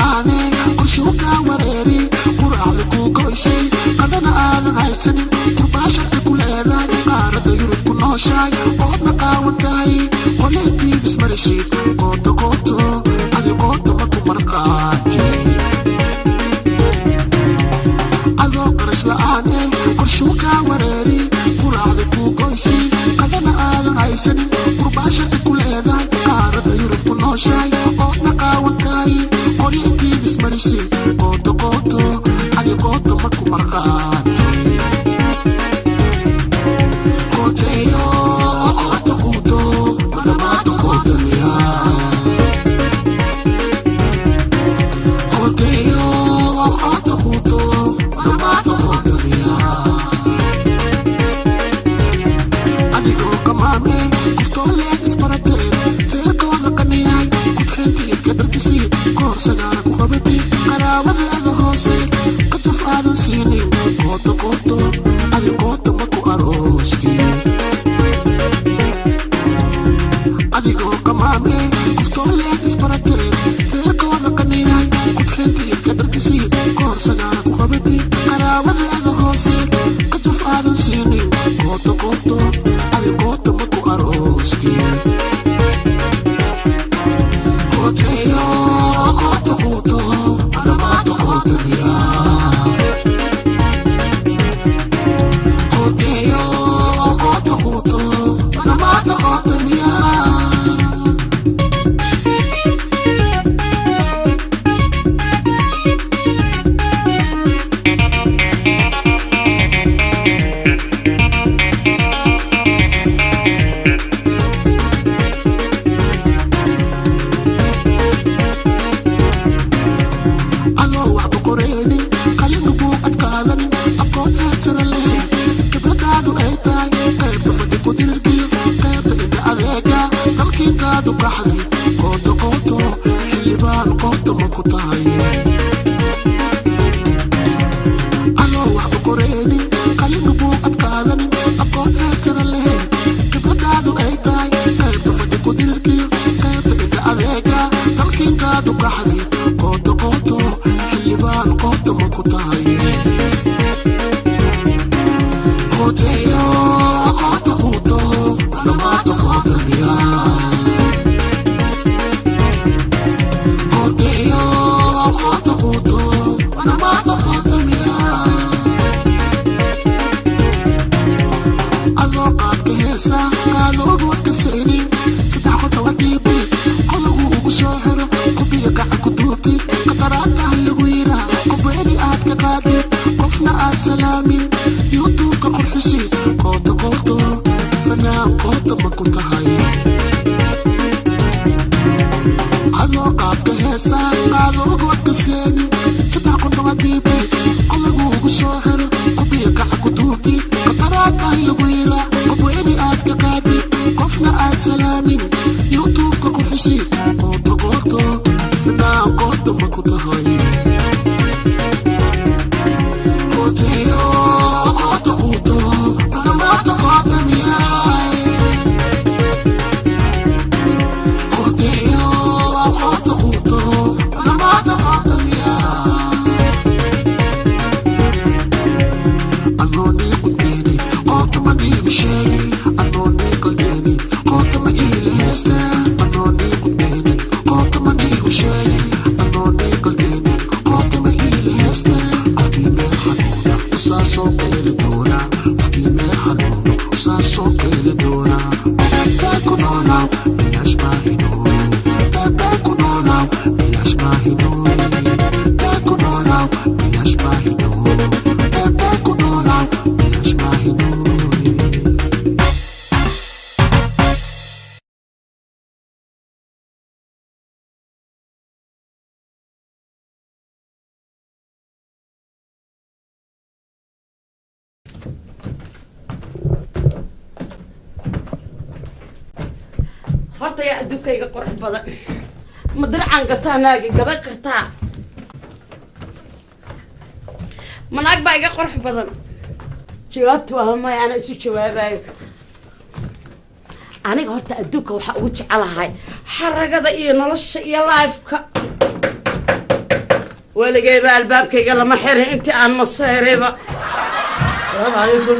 La'aane qorshuu kaa wareeri, quraacda kuu goysay, qadana aadan haysanin, qurbaa sharci ku leedahay, qaaradda Yurub ku nooshahay, oodna qaawan tahay, qolintii ismarishid, qooto qooto adi qooto ma ku marqaati. Adoo qarash la'aane qorshuu kaa wareeri, quraacda kuu goysay, qadana aadan haysanin, qurbaa sharci ku leedahay, qaaradda Yurub ku nooshahay, oodna qaawan tahay, qolintii ismarishid, qooto qooto adi qooto ma ku marqaati. Qoteyo qoto quuto madhamaado qootamiya. Qoteyo qoto quuto madhamaado qootamiya. Adigoo qamaame qoftooleed isbarateen, reerkooda qaniyahay, kudxintiid ka dharkisid, koor sagaara ku qabatid, qaraabadaada hoose qajaf aadan siinin, qooto qooto adi qooto ma ku aroosti. Adigoo qamaame qoftooleed isbarateen, reerkooda qaniyahay, kudxintiid ka dharkisid, koor sagaara ku qabatid, qaraabadaada hoose qajaf aadan siinin, qooto qooto adi qooto ma ku aroosti. Qoteyo qoto quuto madhamaado qootamiya. Qoteyo qoto quuto madhamaado qootamiya. Adoo waxba qoreynin, qalina buu adkaadanin, aqoon heersara lahayn, khibradaadu ay tahay qaybta fadhi ku dirirkiyo qaybta inta adeega, dalkiintaadu qaxdi, qooto qooto xildhibaan qoota ma ku tahay. Adoo waxba qoreynin, qalina buu adkaadanin, aqoon heersara lahayn, khibradaadu ay tahay qaybta fadhi ku dirirkiyo qaybta inta adeega, dalkiintaadu qaxdi, qooto qooto xildhibaan qoota ma ku tahay. Qoteyo qoto quuto madhamaado qootamiya. Qoteyo qoto quuto madhamaado qootamiya. Adoo qaadka heesa qaaloogood ka saynin, saddex qota wadiibi qolagu ugu soo xiro, qubiya gacan ku duubtid, qataraataha lagu yiraa, qubeyni aad ka qaadid, qofna aad salaamin, youtubeka qurxisid, qooto qooto fanaan qoota ma ku tahay. Adoo qaadka heesa qaaloogood ka seenin, saddex qota wadiibi qolagu ugu soo xiro, qubiya gacan ku duubtid, qataraataha lagu yiraa, qubeyni aad ka qaadid, qofna aad salaamin, youtubeka qurxisid, qooto qooto fanaan qoota ma ku tahay. Qoteyo qoto quuto madhamaado qootamiya. Qoteyo qoto quuto madhamaado qootamiya. Anoonii qudbeeni qoota ma dhiigu sheegay, anoonii qalbeeni qoota ma iila heystaa. Anoonii qudbeeni qoota ma dhiigu sheegay, anoonii qalbeeni qoota ma iila heystaa. Qofkii meel xanuuna usaa soo qeeli doona, qofkii meel xanuuna usaa soo qeeli doona. Bee ku noolaaw bilaash maahino, bee ku noolaaw bilaash maahino, bee ku noolaaw bilaash maahino, bee ku noolaaw bilaash maahino. Horta yaa adduunkayga qurux badan, ma diracaan gataa? Naagi gadan kartaa? Ma naag baa iga qurux badan? Jawaabta waa maya. Ana isu jawaabayo. Aniga horta adduunka waxaa ugu jecelahay xaragada iyo nolosha iyo lifeka. Weligayba albaabkayga lama xirin intii aan maseerayba. Asalaamu calaykum.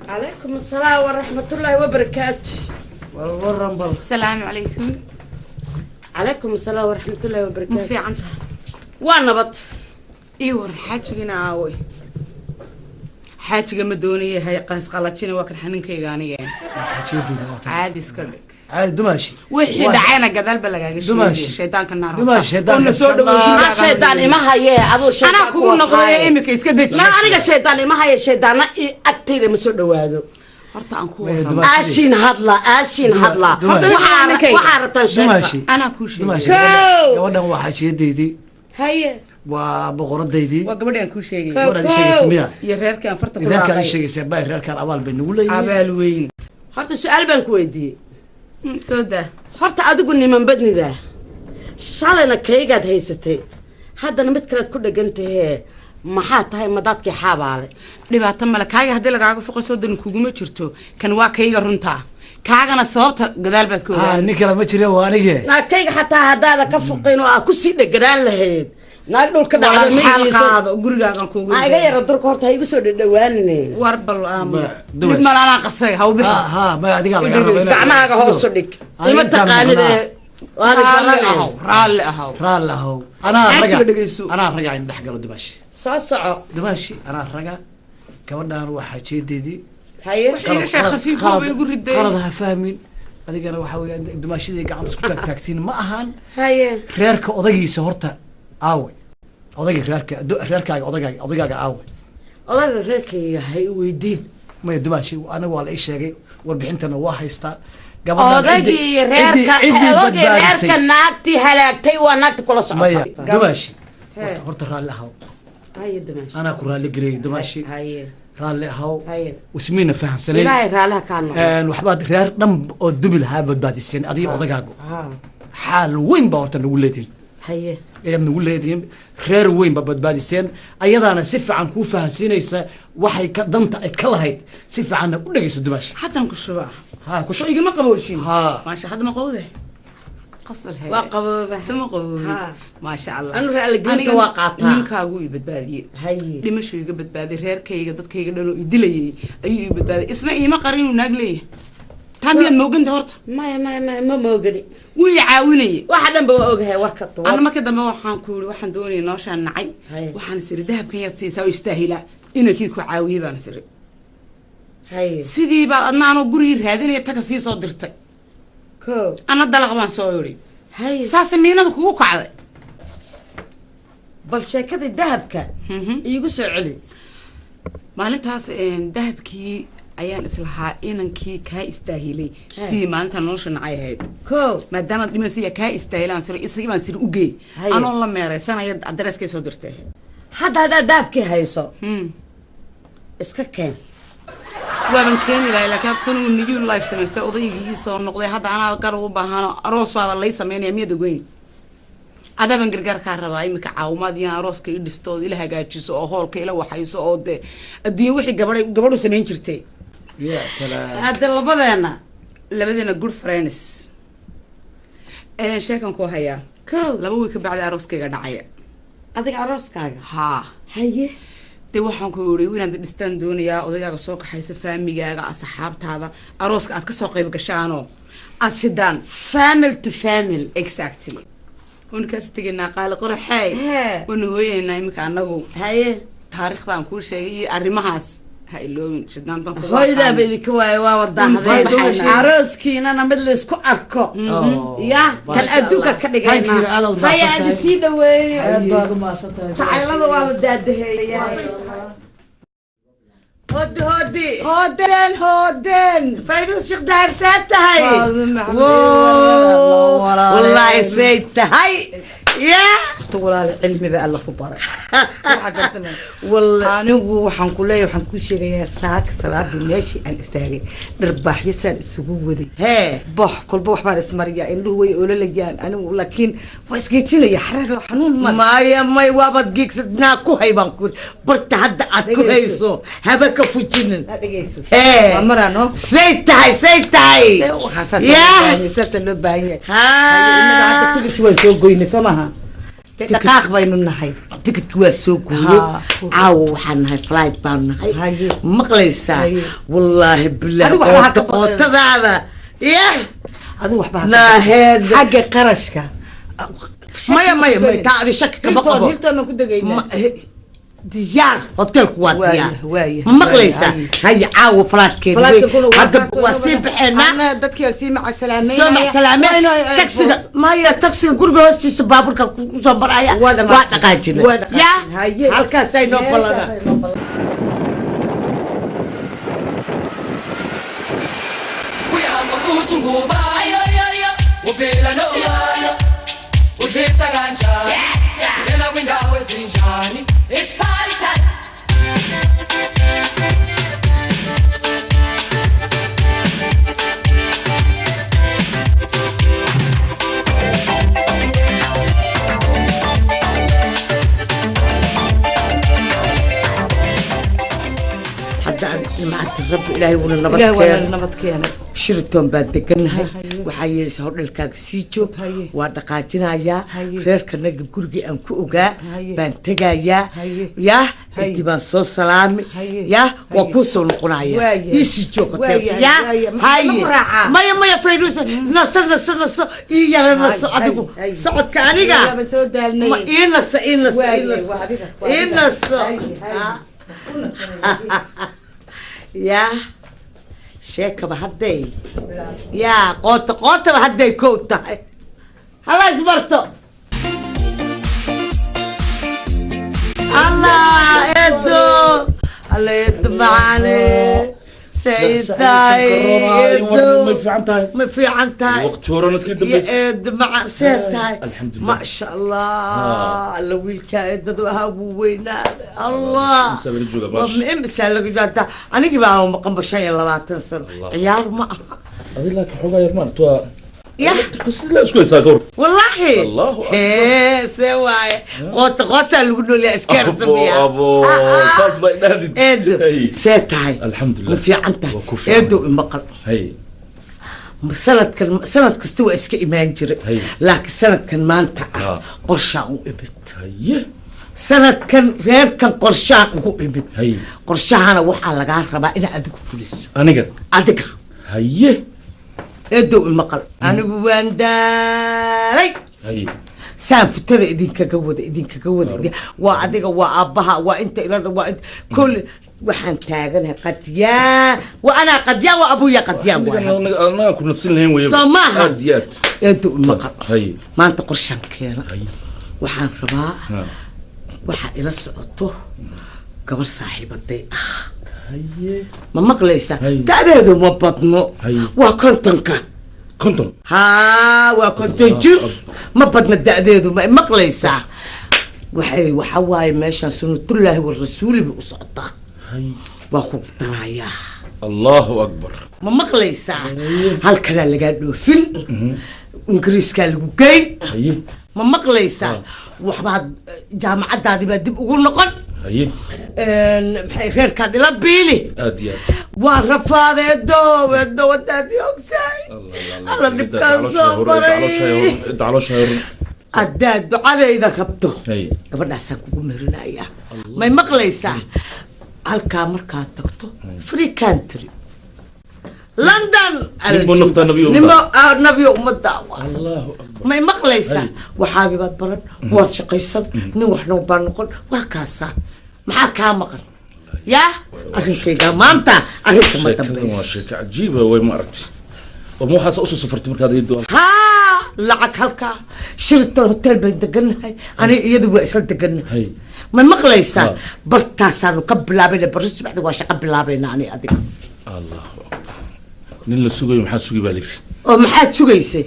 Calaykum asalaam waraxmatullaahi wabarakaatu. Wal waran bal. Asalaamu calaykum. Calaykum asalaam waraxmatullaahi Ma wabarakaatu. fiican tahay? Waa nabad. Ii waran xaajigina aaway? Xaajiga ma doonaya hay qaas qalajina, waa kan xaninkayga aniga. Xaajiyadeyda waa tan. Caadi iska dhig. Caadi dumaashi. Wixii dhacayna gadaal ba lagaaga Dumaashi. sheegay, shaydaanka naar. Dumaashi, shaydaanka soo iska dhawow. naar. Maa shaydaan ima haye, aduu Anaa shaydaan kugu noqday, imika iska deji. Ma aniga shaydaan ima haye, shaydaana i agtayda ma soo dhawaado. Horta aan ku Maya, warramo. dumaashi. Aashiin hadla, aashiin hadla. Dumaashi. Waxaa waxaa rabtaan sheegta. Dumaashi. Anaa kuu sheegay. Dumaashi. Kow. Gabadhan waa xaajiyadeydii. Haye. Waa boqoradaydii. Waa gabadhi aan kuu sheegay. Kow. Gabadhaad ii sheegaysa miya? Iyo reerkii aan farta ku Reerkaan ii raaqay. sheegaysa bay, reerkaan abaal bay nagu leeyihiin. Abaal weyn. Horta su-aal baan ku weydiiyey. Soo daa. Horta adigu niman badnidaa, shalayna kaygaad haysatay, haddana mid kalead ku dhegan tahee, maxaa tahay madaadkii xaabaale? Dhibaato male, kaaga haddii lagaaga foqo soo darin kuguma jirto. Kan waa kayga runtaa, kaagana sababta gadaal baad ka Ha, ogaan. nin kale ma jire, waa anige. Naag kayga xataa haddaada ka foqayn oo aad kusii dheganaan lahayd, naag dhulka dhacda Walaal ma xaal iiso. qaado gurigaagan kuugu. Ma iga yara durka, horta ha igu soo dhadhawaanine. War bal aamus. Dumaashi. Dhib male, anaa qasay, ha u bixi. Ha ha, maya, adigaa lagaa rabaa inaad- Gacmahaaga hoos u dhig. Adiga Ima intaan taqaanide. maqnaa. Waad Raalli garanay. ahow, raalli ahow. Raalli ahow, anaa Xaajiga raga. dhegeyso. Anaa raga in dhex galo, dumaashi. Soo soco. Dumaashi, anaa raga, gabadhan waa xaajiyadeydii. Haye. Wax iga sheeg, khafiif ba igu riday. Qalad ha fahmin adigana, waxaa weeye dumaashadii gacanta isku taagtaagtiin ma ahan. Haye. Reerka odagiisa horta aawe? Odagii reerka reerkaaga, odagaaga aawe? Odayga reerkayga ha i weydiin. Maya dumaashi, aniga waa la ii sheegay, warbixintana waa haystaa. Gabadhan Odaygii reerka, ciddii odaygii badbaadisay. reerka naagtii halaagtay waa naagta kula Maya socota. dumaashi, Hee. horta raalli ahaw. Haye dumaashi. Anaa ku raalli geliyay dumaashi. Haye. Raalli ahaw. Haye. Ismiina fahamsanayn. Ilaahay raaliha kaa noqdo. Waxbaad reer dhan oo dumi lahaa badbaadiseen adiga odagaagu. Xaal weyn baa horta nagu leedihin. Haye. Ayaad nagu leedihiin, reer weyn baa badbaadiseen. Ayadaana si fiican kuu fahansiinaysa waxay ka danta ay ka lahayd, si fiicanna u dhegeyso dumaashi. Haddaan ku shubaa. Ha ku Soo igama qabooshin. Ha. Maasha, hadda ma qabowde? Qasal he. Waa qabooba. Sama qaboobin. Ha. Maasha Allah. Anu raalligelinta Aniga waa qaataa. Ninkaagu i badbaadiyey. Haye. Dhimashuu iga badbaaday, reerkayga, dadkayga dhanoo i dilayay ayuu i badbaaday. Isna iima qarin inuu naag leeyahay. Taa miyaad mooganta horta? Maya maya maya, ma moogani. Wuu i caawinayay. Waxa dhan ba waa ogahay warka. Ana markii dambe waxaan ku yidhi waxaan doonayay noloshaan nacay. Haye. Waxaan is iri dahabkan yaad siisaa oo istaahilaa, inankii ku caawiyey baan is iri. Haye. Sidii baad adna anoo gurigii raadinaya taga sii soo dirtay. Ko. Ana dalaq baan soo idhi. Haye. Saase miinada kugu kacday. Bal sheekadii dahabka iigu soo celi. Maalintaas dahabkii ayaan islahaa inankii kaa istaahilay. Haye. Sidii maalintaa nolosha nacay ahayd. Ko. Maadaamaad dhimanaysa kaa istaahilaan siro, isagii baan siri ugeey. Haye. Anoo la meeraysanaya adareskay soo dirtay. Hadda haddaad dahabkii hayso, iska keen. Waaban keeni lahay, laakiin hadda sanuu new life samaystay odaygii ii soo noqday, hadda anaa gar ugu baahano, aroos baaba lay sameynaya, miyaad ogeyn? Adaaban gargaar kaa rabaa iminka, caawimaad iyo arooska ii dhisto ood ila hagaajiso oo hoolka ila waxayso oo dee adduunya wixii gabadhay gabadhu samayn jirtay. Ya salaam. Hadda labadeena. Labadeena good friends. Sheekan ku hayaa. Ko. 2 wiil ka bacdi arooskayga dhacaya. Adiga arooskaaga? Haa. Haye. Dee waxaan ku yidhi inaad dhistaan doonayaa, odagaaga soo kaxayso, faamigaaga, asxaabtaada, arooska aad kasoo qayb gashaanoo aad shidaan. Family to family. Exactly, waynu kaas tegaynaa qaali qoraxey. Hee. Waynu hooyaynaa iminka anagu. Haye. Taariikhdan kuu sheegay iyo arrimahaas ha iloobin, shidaantan kugu Hooyadaaba aqaan. idinka waayo, waa Soo wadaahday. baxayna. Arooskiinana mid laysku arko. Oh, ya kan maasha adduunka Allah. ka Thank you, dhigayna. aad aad Haya, mahadsan adi tahay. sii dhaweeyo. Aad baad u mahadsan tahay. Jacaylada waa la daadaheeyaa. Hodi hodi. Hoden hoden. Faydada Sheekh Daahir, saa tahay? Walaal, Wallaahi say tahay ya. Horta walaal, cilmi baa Alla ku baray. Wallaahi. Anigu waxaan ku leeyahay, waxaan kuu sheegayaa, saaka salaadii meeshii aan istaagay dharbaaxyo saan isugu waday. Hee. Box kolba waxbaan ismariyaa, indhuhu way ololayaan, anigu laakiin waa isgeejinaya, xaraag xanuun ma Maya may, waabad geegsadnaa ku hay baan ku barta hadda aad ku Dhegeyso. hayso haba ka fujinin. Ha, dhegeyso. Hee. Waa marano. Say tahay, say tahay? Waxaa Ya. saasaa loo baahan yahay. Haye, innaga hadda ha tigirkii waan soo goynay, soo maaha? Dhaqaaq baynu nahay. Tikidki waa soo gooyey. Caawa waxaan nahay flight baan nahay. Maqlaysaa? Wallaahi bilaahi qoota qootadaada ya adigu waxba naaheed xagga qarashka. Maya maya maya, taa adi shaki kama qabo. Hilton ku degaynaa. Diyaar, hotelku waa diyaar. Ma maqlaysaa? Haya, caawa falaadkeeda hadda waa sii baxeenaa. Dadkii sii macasalaameyn. Soo macsalaameen. Taksiga maya, taksiga guriga hoostiisa baabuurka kusoo maraya waa dhaqaajina. Ya halkaasay noo ballanaa. It's party time. Hadda nimcata rabbi ilaahay wuuna nabad Ilaahay waana keenay. Nabad keenay. Shiritoon baan degannahay. Waxaa yeelaysa hodhalkaaga sii joog, waa dhaqaajinayaa reerkanaga, gurigii aan ku ogaa baan tegayaa. Yah, intii baan soo salaami, yah, waa kuu soo noqonaya. Ii sii joog hotelka. Yah, haye. Maya maya, Fayruus, naso naso naso, ii yara naso adigu socodka aniga. Ma ii naso, ii naso, ii naso, ii naso. Yah, sheekaba hadday yaa qoota qootaba hadday kow tahay, hala isbarto. Allah eedo, alla eedo macaane, say tahay eedo? Ma fiican tahay? Ma fiican tahay? Waqti hore nadkii ya dambaysa. Eedo macaan, see tahay? Alxamdulilah. Maasha Allah, alla wiilkaa eedadu ahaa wuu weynaaday. Allah. Imisa laga joogaa baash? Imisa laga joogaa? Anigii baa maqanba 25 sano, ciyaar ma aha. Adi laakiin xoogaa yar maaragta waa yah sida isku haysaa gawr. Wallaahi. Allahu akbar. Hee, see waaye? Qoota qootaa lagu noolyaa, iska Abo ersamiya. Abo, saas baa idhahdid. Eedo, see tahay? Alxamdulilah. Ma fiican tahay? Waa ku fiican. Eedo, imaqal. Hay. Sanadkan sanad kasta waa iska imaan jiray, Hay. laakiin sanadkan maanta ah Ah. qorshaan u imid. Haye. Sanadkan reerkan qorshaan ugu imid. Hay. Qorshahana waxaa lagaa rabaa inaad adigu fuliso. Aniga? Adiga. Haye. Eedow, imaqal, anigu waan daalay. Haye. Saan futada idinkaga wada, idinkaga wada, waa adiga, waa aabbaha, waa inta ila, waa inta kulli. Waxaan taaganahay qadyaan, waa anaa qadyaan, waa abuya qadyaan waay. Anaga ku nasin lahayn wey. Soo maaha? Aad iyo aad. Eedow, imaqal. Haye. Maanta qorshaan keena. Haye. Waxaan rabaa Ha. waxaa ila socoto gabar saaxiibaday ah. Haye. Ma maqlaysaa? Hay. Da-deedu ma badno. Hay. Waa 50-ka. 50? Haa, waa 50 jir, ma badna da-deedu. Ma maqlaysaa? Waxay waxa waaye meeshaan sunnatullaahi warasuuli bay u socotaa. Haye. Waa ku danayaa. Allahu akbar. Ma maqlaysaa? Halkanaa lagaa dhoofin, Ingiriiskaa lagu geyn. Haye. Ma maqlaysaa? Waxbaad jaamacaddaadii baa dib ugu noqon. Haye. Maxay reerkaad ila biili. Aad iyo aad. Waa rafaadeedo eedo, wadaad ogtahay alla dhibkaan soo maray. Caloosha hor. Haddaad ducadayda rabto, Haye. gabadhaasaan kugu meherinayaa. May maqlaysaa? Halkaa markaad tagto, free country London. Ninbo naftaa nabiyo nimo nabiyo ummadda. Allahu akbar. May maqlaysaa? Waxaagii baad baran, waad shaqaysan, nin wax noo baa noqon. Waa kaasaa, maxaa kaa maqan? Yaa arrinkayga maanta arrinka ma Sheekadan waa dambayso. Sheeko cajiiba way, ma aragtay oo ma waxaas usoo safartay markaad iyadu? Haa, lacag halkaa Shirton hotel baan degannahay, aniga iyadu waa isla degannahay. Hay. Ma maqlaysaa? Ha. Bartaasaanu ka bilaabayna, barri subaxda waa shaqo bilaabayna ani adiga. Allahu akbar, nin la sugayo maxaa sugi baa layidhi. Oo maxaad sugaysay?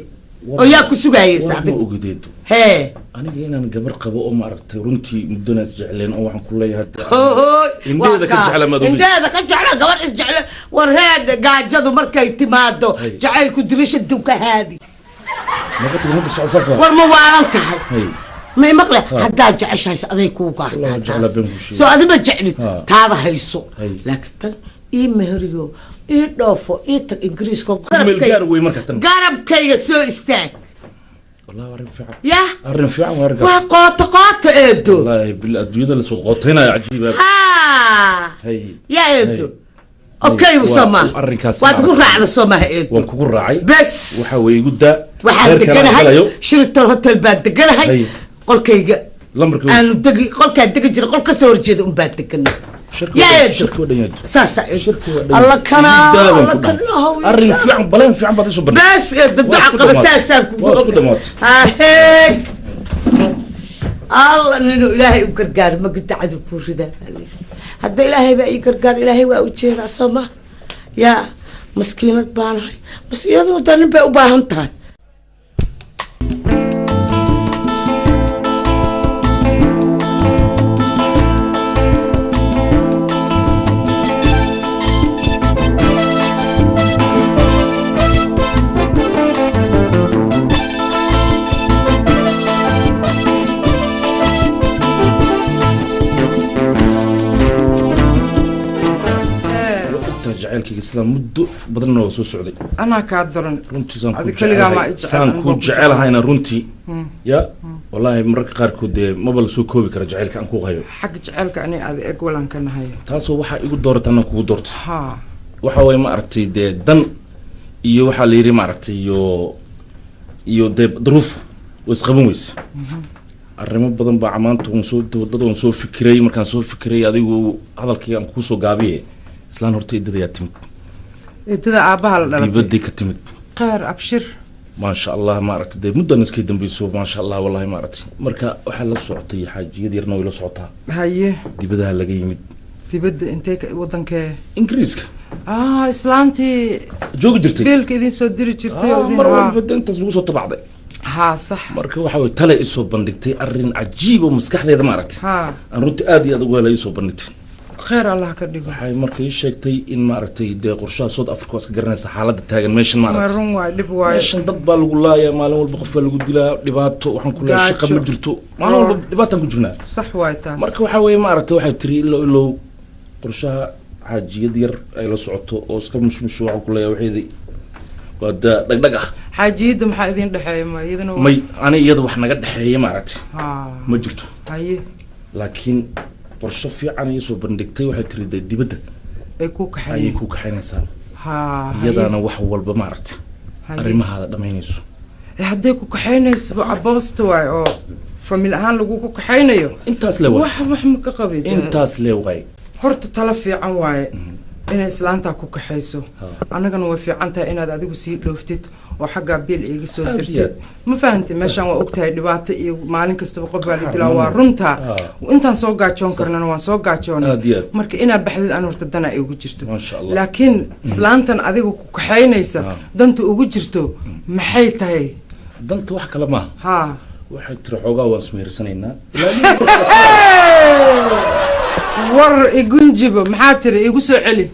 Oo yaa ku sugayaysa War ma adiga? ogideedo. Hee. Aniga inaan gabar qabo oo ma aragtay runtii muddana isjecleen oo waxaan ku leeyahay hadda Hooy. Indheeda ka jecla maad ogid. Indheeda ka jecla, gabar isjecla. War heed, gaajadu markay timaado Hay. jacaylku dirisha ka haadi. Naqatiga hadda socod saas baa. War ma waalan tahay? Hay. May maqle? Haddaad jeceshahay aday kuu gaartaa Wallahi taas. jeclaa been kuu sheegay. Soo adima jeclid? Ha. Taada hayso. Hay. Laakiin tan ii meheriyo, ii dhoofo, ii tag Ingiriiska. Meel gaar wey marka tan. Garabkayga soo istaag. Wallahi arrin fiican. Yah, arrin fiican waa arrinkaas. Waa qooto qooto eedo. Wallaahi bil adduunyada la soo qootaynaya cajiiba. Ha. Hay. Yaa eedo, okay, soo maaha? Arrinkaas waad ugu raacda soo maaha eedo? Waan kugu raacay. Bes. Waxa weeye igu daa. Waxaan reerkaan aan deganahay galayo. Sheraton Hotel baan deganahay. Hay. Qolkayga lambarka aanu degi, qolkaan degi jira, qol kasoo horjeeda un baan deganay. Yaa eedo. Shirki waa dhan yaado. Saasa eedo. Shirki waa dhan. Alla kana. Igu daa baan alla ku kana dhahay. Arrin fiican, baleen fiican baad isoo bandhigtay. Bes eedo, Waa duca isku qaba. dhamaatay. Saasaan kugu Waa isku dhamaatay. Hahey, alla ninuu ilaahay u gargaar magdacadu ku ridaa. Hadda ilaahay baa ii gargaar, ilaahay waa ujeedaa soo ma? Yaa maskiinad baanahay, bas iyaduna da nin bay u baahan tahay. Waa ogtahay jacaylkayga sidaan muddo badanna waa soo socday. Anaa kaa daran. Runtii saan ku Adi kaligaa maa jecelahay i jecel, saan anigu ku waa ku jecelahayna runtii ya wallaahi mararka qaarkood dee maba la soo koobi kara jacaylka aan ku hayo. Xagga jaceylka ani aada eg walaan ka nahay. Taasoo waxaa igu doorata anaan kugu doorto. Haa. Waxa waye ma aragtay dee dan iyo waxaa la yidhi ma aragtay iyo dee duruuf way isqaban weyse. Arrimo badan baa camaanta waan soo wadada waan soo fikiray. Markaan soo fikiray adigu hadalkii aan kugu soo gaabiye, islaan horta idadayaa timid. Eedada aabbaha la dhalatay? Dibadday ka timid. Kheyr, abshir. Maasha allah, ma aragtay dee muddan iskay dambayso, maasha allah, wallahi ma aragtay marka waxaa la socotay xaajiyad yarna way la socotaa. Haye. Dibadaha laga yimid. Dibadda intee wadankee? Ingiriiska. Ah, islaantii joogi jirtay. Biilka idin soo diri jirtay oo Ah, idin mar haa. walba dee intaas lagu soo tabacday. Haa, sax. Marka waxa way tale isoo bandhigtay arrin cajiib oo maskaxdeeda ma aragtay haa aan runtii aad iyo aad ugu helay isoo bandhigtay. Kheyr allah ka dhigo. Waxay marka ii sheegtay in ma aragtay dee qorshaha South Africa waa iska garanaysa xaaladda taagan meeshan ma ma aragtay. Run waay, dhib waay. Meeshan dad baa lagu laayaa maalin walba, qof baa lagu dilaa, dhibaato waxaan ku leeyahay shaqa ma Gaajo. jirto, maalin walba dhibaataan ku jirnaa. Sax waay taas. Marka waxaa weeye ma aragtay waxay tiri ilow ilow qorshaha xaajiyad yar ay la socoto oo iska mushmushu waxaan ku leeyahay waxeedii waa daa dhagdhag ah. Xaajiyadda maxaa idin dhexeeya? Ma iyadana may ani iyada wax naga dhexeeya ma aragtay haa ma jirto. Haye. Laakiin qorsho fiican ayay soo bandhigtay, waxay tiri dee dibadda ay ku ayay kaxeeyeen ku kaxaynaysaa. Haa, haye. Iyadaana wax walba ma aragtay Haye. arrimahaada dhamaynayso. Eh, hadday ku kaxaynayso aboosta waay oo famil ahaan lagu ku kaxaynayo. Intaas le waay. Wax ma ka qabid. Intaas le waay. Horta talo fiican waaye inay islaantaa ku kaxayso. Ha. Annagana way fiican tahay inaad adigu sii dhooftid oo xaggaa biil iiga soo Aad iyo dirtid. aad. Ma fahantay? Meeshaan waa ogtahay dhibaato iyo maalin kastaba qof baa la dilaa, Ah, waa runtaa. ah. Intaan soo gaajoon karnana waan soo gaajoonay. Aad iyo aad. Marka inaad baxdid aan horta dana igu jirto. Maasha Allah. Laakiin islaantan adiga ku kaxaynaysa Ah. danta ugu jirto maxay tahay? Danta wax kale maaha. Haa. Waxay tiri xoogaa waan ismehersanaynaa. War igunjibo, maxaa tiri? Igu soo celi.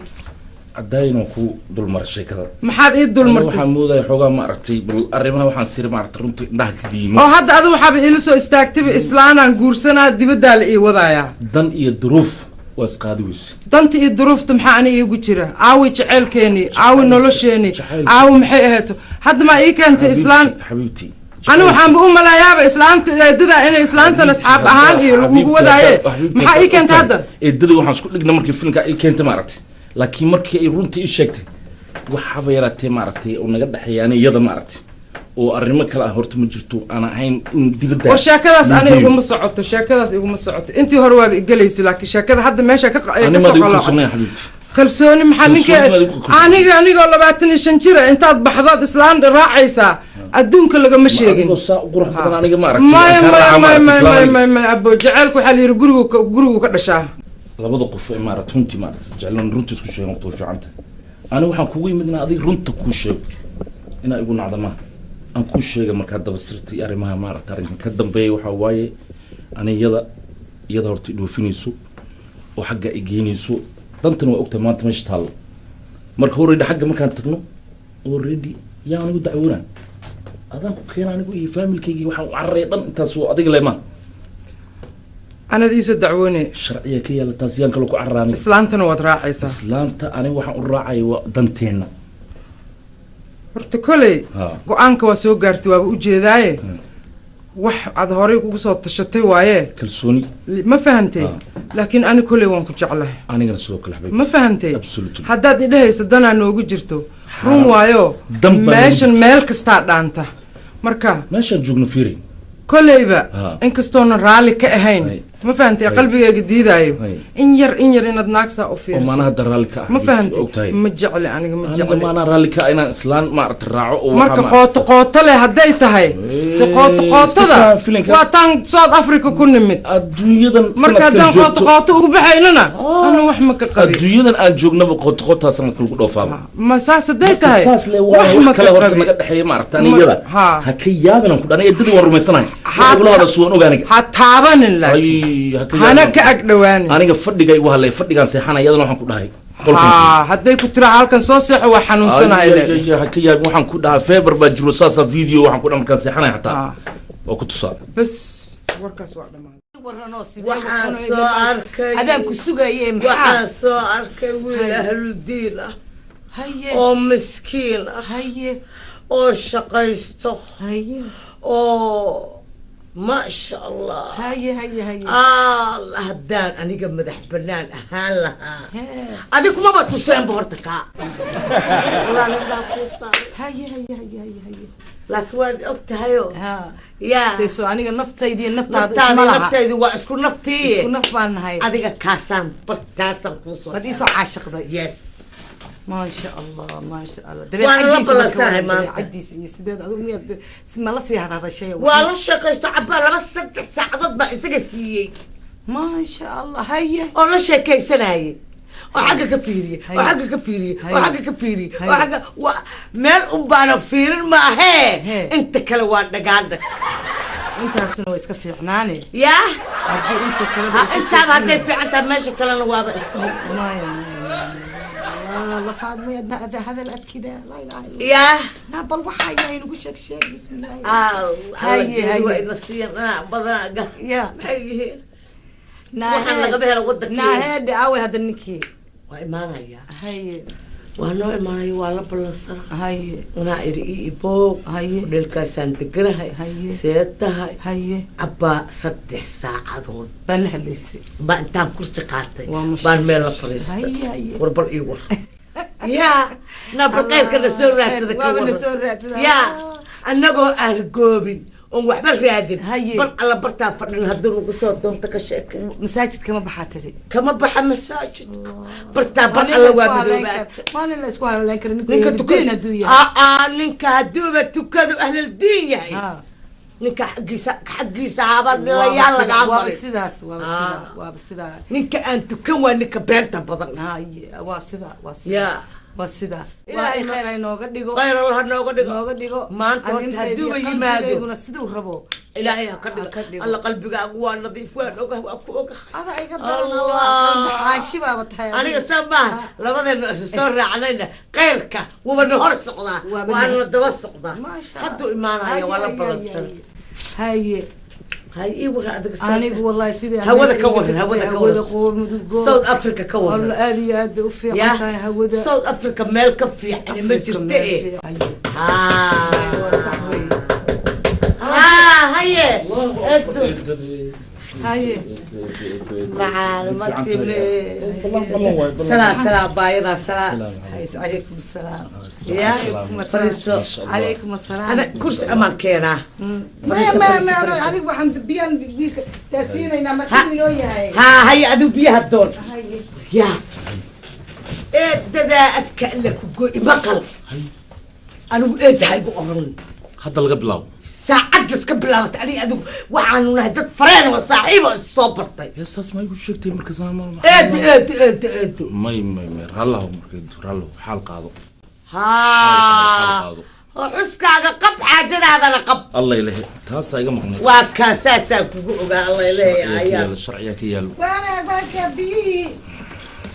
Cadaayin waan ku dulmaray sheekada. Maxaad ii Aniga dulmartay? Waxaan moodaya xoogaa ma aragtay bal arrimaha waxaan siri ma aragtay runtii indhaha ka diimo. Oo hadda adu waxaaba iila soo istaagtayba islaanaan guursanaa, dibaddaa la ii wadayaa. Dan iyo duruuf waa isqaadi weyse. Danta iyo duruufta maxaa ani iigu jira? Aawi jaceylkeeni, aawi nolosheeni? Jacaylka. Aawi maxay ahayto? Hadda maa ii keentay islaan? Xabiibtii. Ani waxaanba u malayaaba islaanta eedada inay islaantan asxaab ahaan iyo lagugu wadaaye. Maxaa ii keentay hadda? Eedada waxaan isku dhigna markii filimka ii keentay ma aragtay, laakiin markii ay runtii ii sheegtay waxaaba yaraatee ma aragtay oo naga dhexeeya ani iyada ma aragtay oo arrimo kale ah horta ma jirto aan ahayn in dibadda War sheekadaas ani Muhiim. iguma socoto, sheekadaas iguma socoto. Intii hore waaba igelaysa, laakiin sheekada hadda meesha ka ay ani kasoo maad igu qaloocan. kalsoonay xabiibti? Kalsooni maxaa ninka? Kalsooni maad igu kalsooni. Aniga anigoo 25 jira intaad baxdaad islaan raacaysaa, adduunka lagama sheegin. Adigoo saa u qurux badan aniga ma aragtay maya aan kaa maya raacaa ma maya aragtay maya islaan maya aniga. Maya maya abo, jaceylku waxaa la yidhi gurigu ka dhashaa. Labada qof ee maaragtay runtii maaragtay jeclaan runtii isku sheegan waqti way fiican tahay. Ani waxaan kugu yimid inaan adiga runta kuu sheego, inaa igu nacda maaha aan kuu sheega. Markaa daba sirta iyo arrimaha maaragtay arrinkan ka dambeeya waxaa waaye ani iyada horta i dhoofinayso oo xagga i geynayso, dantana waa ogtahay maanta meesha taallo. Marka already xagga markaan tagno already yaa anigu dacwoonaa adaan ku keena anigu iyo faamilkaygii waxaan u cararaya dhan intaas oo adiga le maaha. Anad iisoo dacwoone. Sharciya ka yaalla taas, yaan kaloo ku carara aniga? Islaantana waad raacaysaa? Islaanta aniga waxaan u raacaya waa danteenna. Horta koley Ha. go-aanka waa soo gaartay, waaba ujeedaaye. Wax aad horey kugu soo tashatay waaye. Kalsooni. Ma fahantay? Laakiin ani kolley waan ku jeclahay. Anigana sidoo kale, xabiibti. Ma fahantay? Absolutely. Haddaad idhahayso danaa noogu jirto, run waayo. Dan baa noogu meeshan jirto. Meel kastaa dhaanta marka. Meeshaan joogno fiiri. Kolleyba Ha. inkastoonan raalli ka ahayn, Hay. ma fahantay, Hay. qalbigayga diidaayo Hay. in yar in yar inaad naagsaa u Oo fiiriso. maanaha hadda raalli ka ah, Ma xabiibti, fahantay? ogtahay. Ma jecli aniga, ma Aniga jecli. maanaa raalli ka ah inaan islaan maaragta raaco oo Marka waxaa qooto qooto leh hadday tahay de, qooto iska qootada faham filinka. Waa taan South Africa ku nimid. Adduunyadan Marka sanadkan haddaan qooto joogto qooto ugu baxaynana, anu wax ma ka qabi. Adduunyadan aan joognaba qooto qootaa sanadka lagu dhoofaaba. Ma saas hadday tahay, saas le waa wax ma wax kale ka horta qabi. Naga dhexeeya maaragta aniyada. Ha. Ha ka yaabin aan ku dhanay, eedadii waan rumaysanahay. Ha- Igula hadal suwan og aniga. Ha taabanin laakiin. Ay, ha ka Hana yaabin. ka ag dhowaanin. Aniga fadhiga igu hadlay, fadhigaan seexanaya, iyadana waxaan ku dhahay qolkan. Ha, hadday ku tiraa halkan soo seexo, waa xanuunsanahay Ay, le. ay, ay, ha ka yaabin waxaan ku dhahaa, fever baa jiro, saasaa video waxaan ku dhaha markaan seexanaya xataa waa ku tusaa. Bas, warkaas waa dhammaaday. Waranoo sidee? Waxaan soo arkay Adaan ku sugaye, maxaa? Waxaan soo arkay wiil ahludiin ah Haye. oo miskiin ah. Haye. Oo shaqaysto. Haye. Oo maasha Allah. Haye, haye, haye. Allah, haddaan aniga madax banaan ahaan lahaa, adig kumaba tuseenba horta kaa. Walaal, haddaan kuu saaray. Haye, haye, haye, haye, haye. Laakiin waad og tahayo Ha. Yaa. Deso aniga naftaydi iyo naftaadu naftaadi isma laha. Naftaydu waa isku naftii. Isku naf baan nahay. Adiga kaasaan bartaasaan kuusoo Waad iisoo caashiqday. Yes. Maasha Allah, maasha Allah. Waana la Dabeecadiisa marka ballansanahay waran, maanta. dabeecadiisa iyo sideed adigu miyaad si ma la sii hadhadashay? Waa la sheekaysto cabbaa, 2-3 saacadood baa isaga siiyey. Maasha Allah, haye. Oo la sheekaysanayay oo xagga ka fiiriyey oo xagga ka fiiriyey oo xagga ka fiiriyey oo xagga waa meel un baana fiirin maahee, inta kale waa dhagaandhag. Intaasna waa iska fiicnaane. Yaa. Haddii inta kale Ha, intaaba hadday fiican tahay, meesha kalena waaba iska maya maya, la faadmay adna ada hadal adkida, laa ilaaha illa. Yaa. Na bal waxa ayaa inagu sheeg sheeg, bismillaahi. Haye, haye. Waa ina siiyan dhinac badan Ya. maxay yihiin waxaan lagama helo wadankeena. Naaheedhe, aaway hadda ninkii? Waa imaanaya. Haye. Waa noo imaanaya, waa la ballansana. Haye. Anaa idhi ii iboog. Haye. Dhelkaasaan deganahay. Haye. See tahay? Haye. Abbaa 3 saacadood baan la hadlaysay. Baa intaan kursi qaatay Waa mush- baan meel la fadhiistay. Haye, haye. Warbal ii war yaa nabaqeyrkana soo raadsada ka Waaba na waran. soo raadsada. Yaa, annagoo aan goobin oon waxba raadin. Haye. Bal alla bartaa fadhin hadduu nagu soo doonto ka sheekay. Masaajidka ma baxaa tiri? Kama baxa masaajidka, bartaa bar alla waa madoobaata. Maalin la isku haleyn kara ninku Ninka diin hadduu yahay. Aa, ninka hadduuba tukadu ahluldiin yahay, Ha. ninka xaggiisa xaggiisa haabaa dhilayaal lagaa Waaba marin. sidaas, waaba Ah. sidaa, waaba sidaa. Ninka aan tukan waa ninka beenta badan. Haye, waa sidaa, waa sidaa. Yaa. Waa sidaa. Ilaahay khayr ha inooga dhigo. Khayr Allah nooga dhigo. Nooga dhigo. Maanta horta Arrintayda hadduuba iyo yimaado. qalbigayguna siduu rabo Ilaahay ha ka Ha ka dhigo. dhigo. Alla, qalbigaagu waa nadiif, waan ogahay, waa ku ogahay. Ada iga daran. Allah. Allah, xaashi baaba tahay aniga soo maaha, labadeena isa soo raacnayna khayrka wuba na hor socdaa. Waaba waana na daba socdaa. Maasha. Hadduu imaanaya waa la balansan. Haye. Hay, ii waran adiga Anigu wallahi sidii aan Hawada meesha ka iga waran, tagtay, hawada ka hawada waran. qobo mudugo. South Africa ka waran. Wallah, aad iyo aad bay u fiican Ya. tahay hawada. South Africa meel ka fiican ma Africa jirto. meel Eh. fiican. Ha. Waa sax weeye. Ha, haye. Edo. Haye. Macaalumadtime. Salaa salaa baayadaa salaa. Haye, calaykum asalaam. Ya. Calaykum Fadhiiso. asalaam, calaykum asalaam. Ana kursi amaan keenaa. Maya, maya, maya, anigu waxaan biyaan wiilka taasiinaynaa markii inoo yahay. Ha, haye, adigu biyaha doon. Haye. Ya. Eedadaa afka alla ku goy, maqal. Anigu eedda ha igu oran. Hadda laga bilaabo. Saacaddas ka bilaabatay aniga adigu waxaanu nahay dad fareen oo saaxiib oo is soo bartay. Yaa, saas ma igu sheegtay marka Eedo, eedo, eedo, eedo. May, may, may, rallahu marka, rallahu, xaal qaado. Haa, xuskaaga qab, xaajadaadana qab. Allah ilahe, taasaa iga maqnayd. Waa kaa, saasaan kugu ogaa, Allah leeyahay ayaa. Sharciyaa ka yaalo. Waana waanka biyihii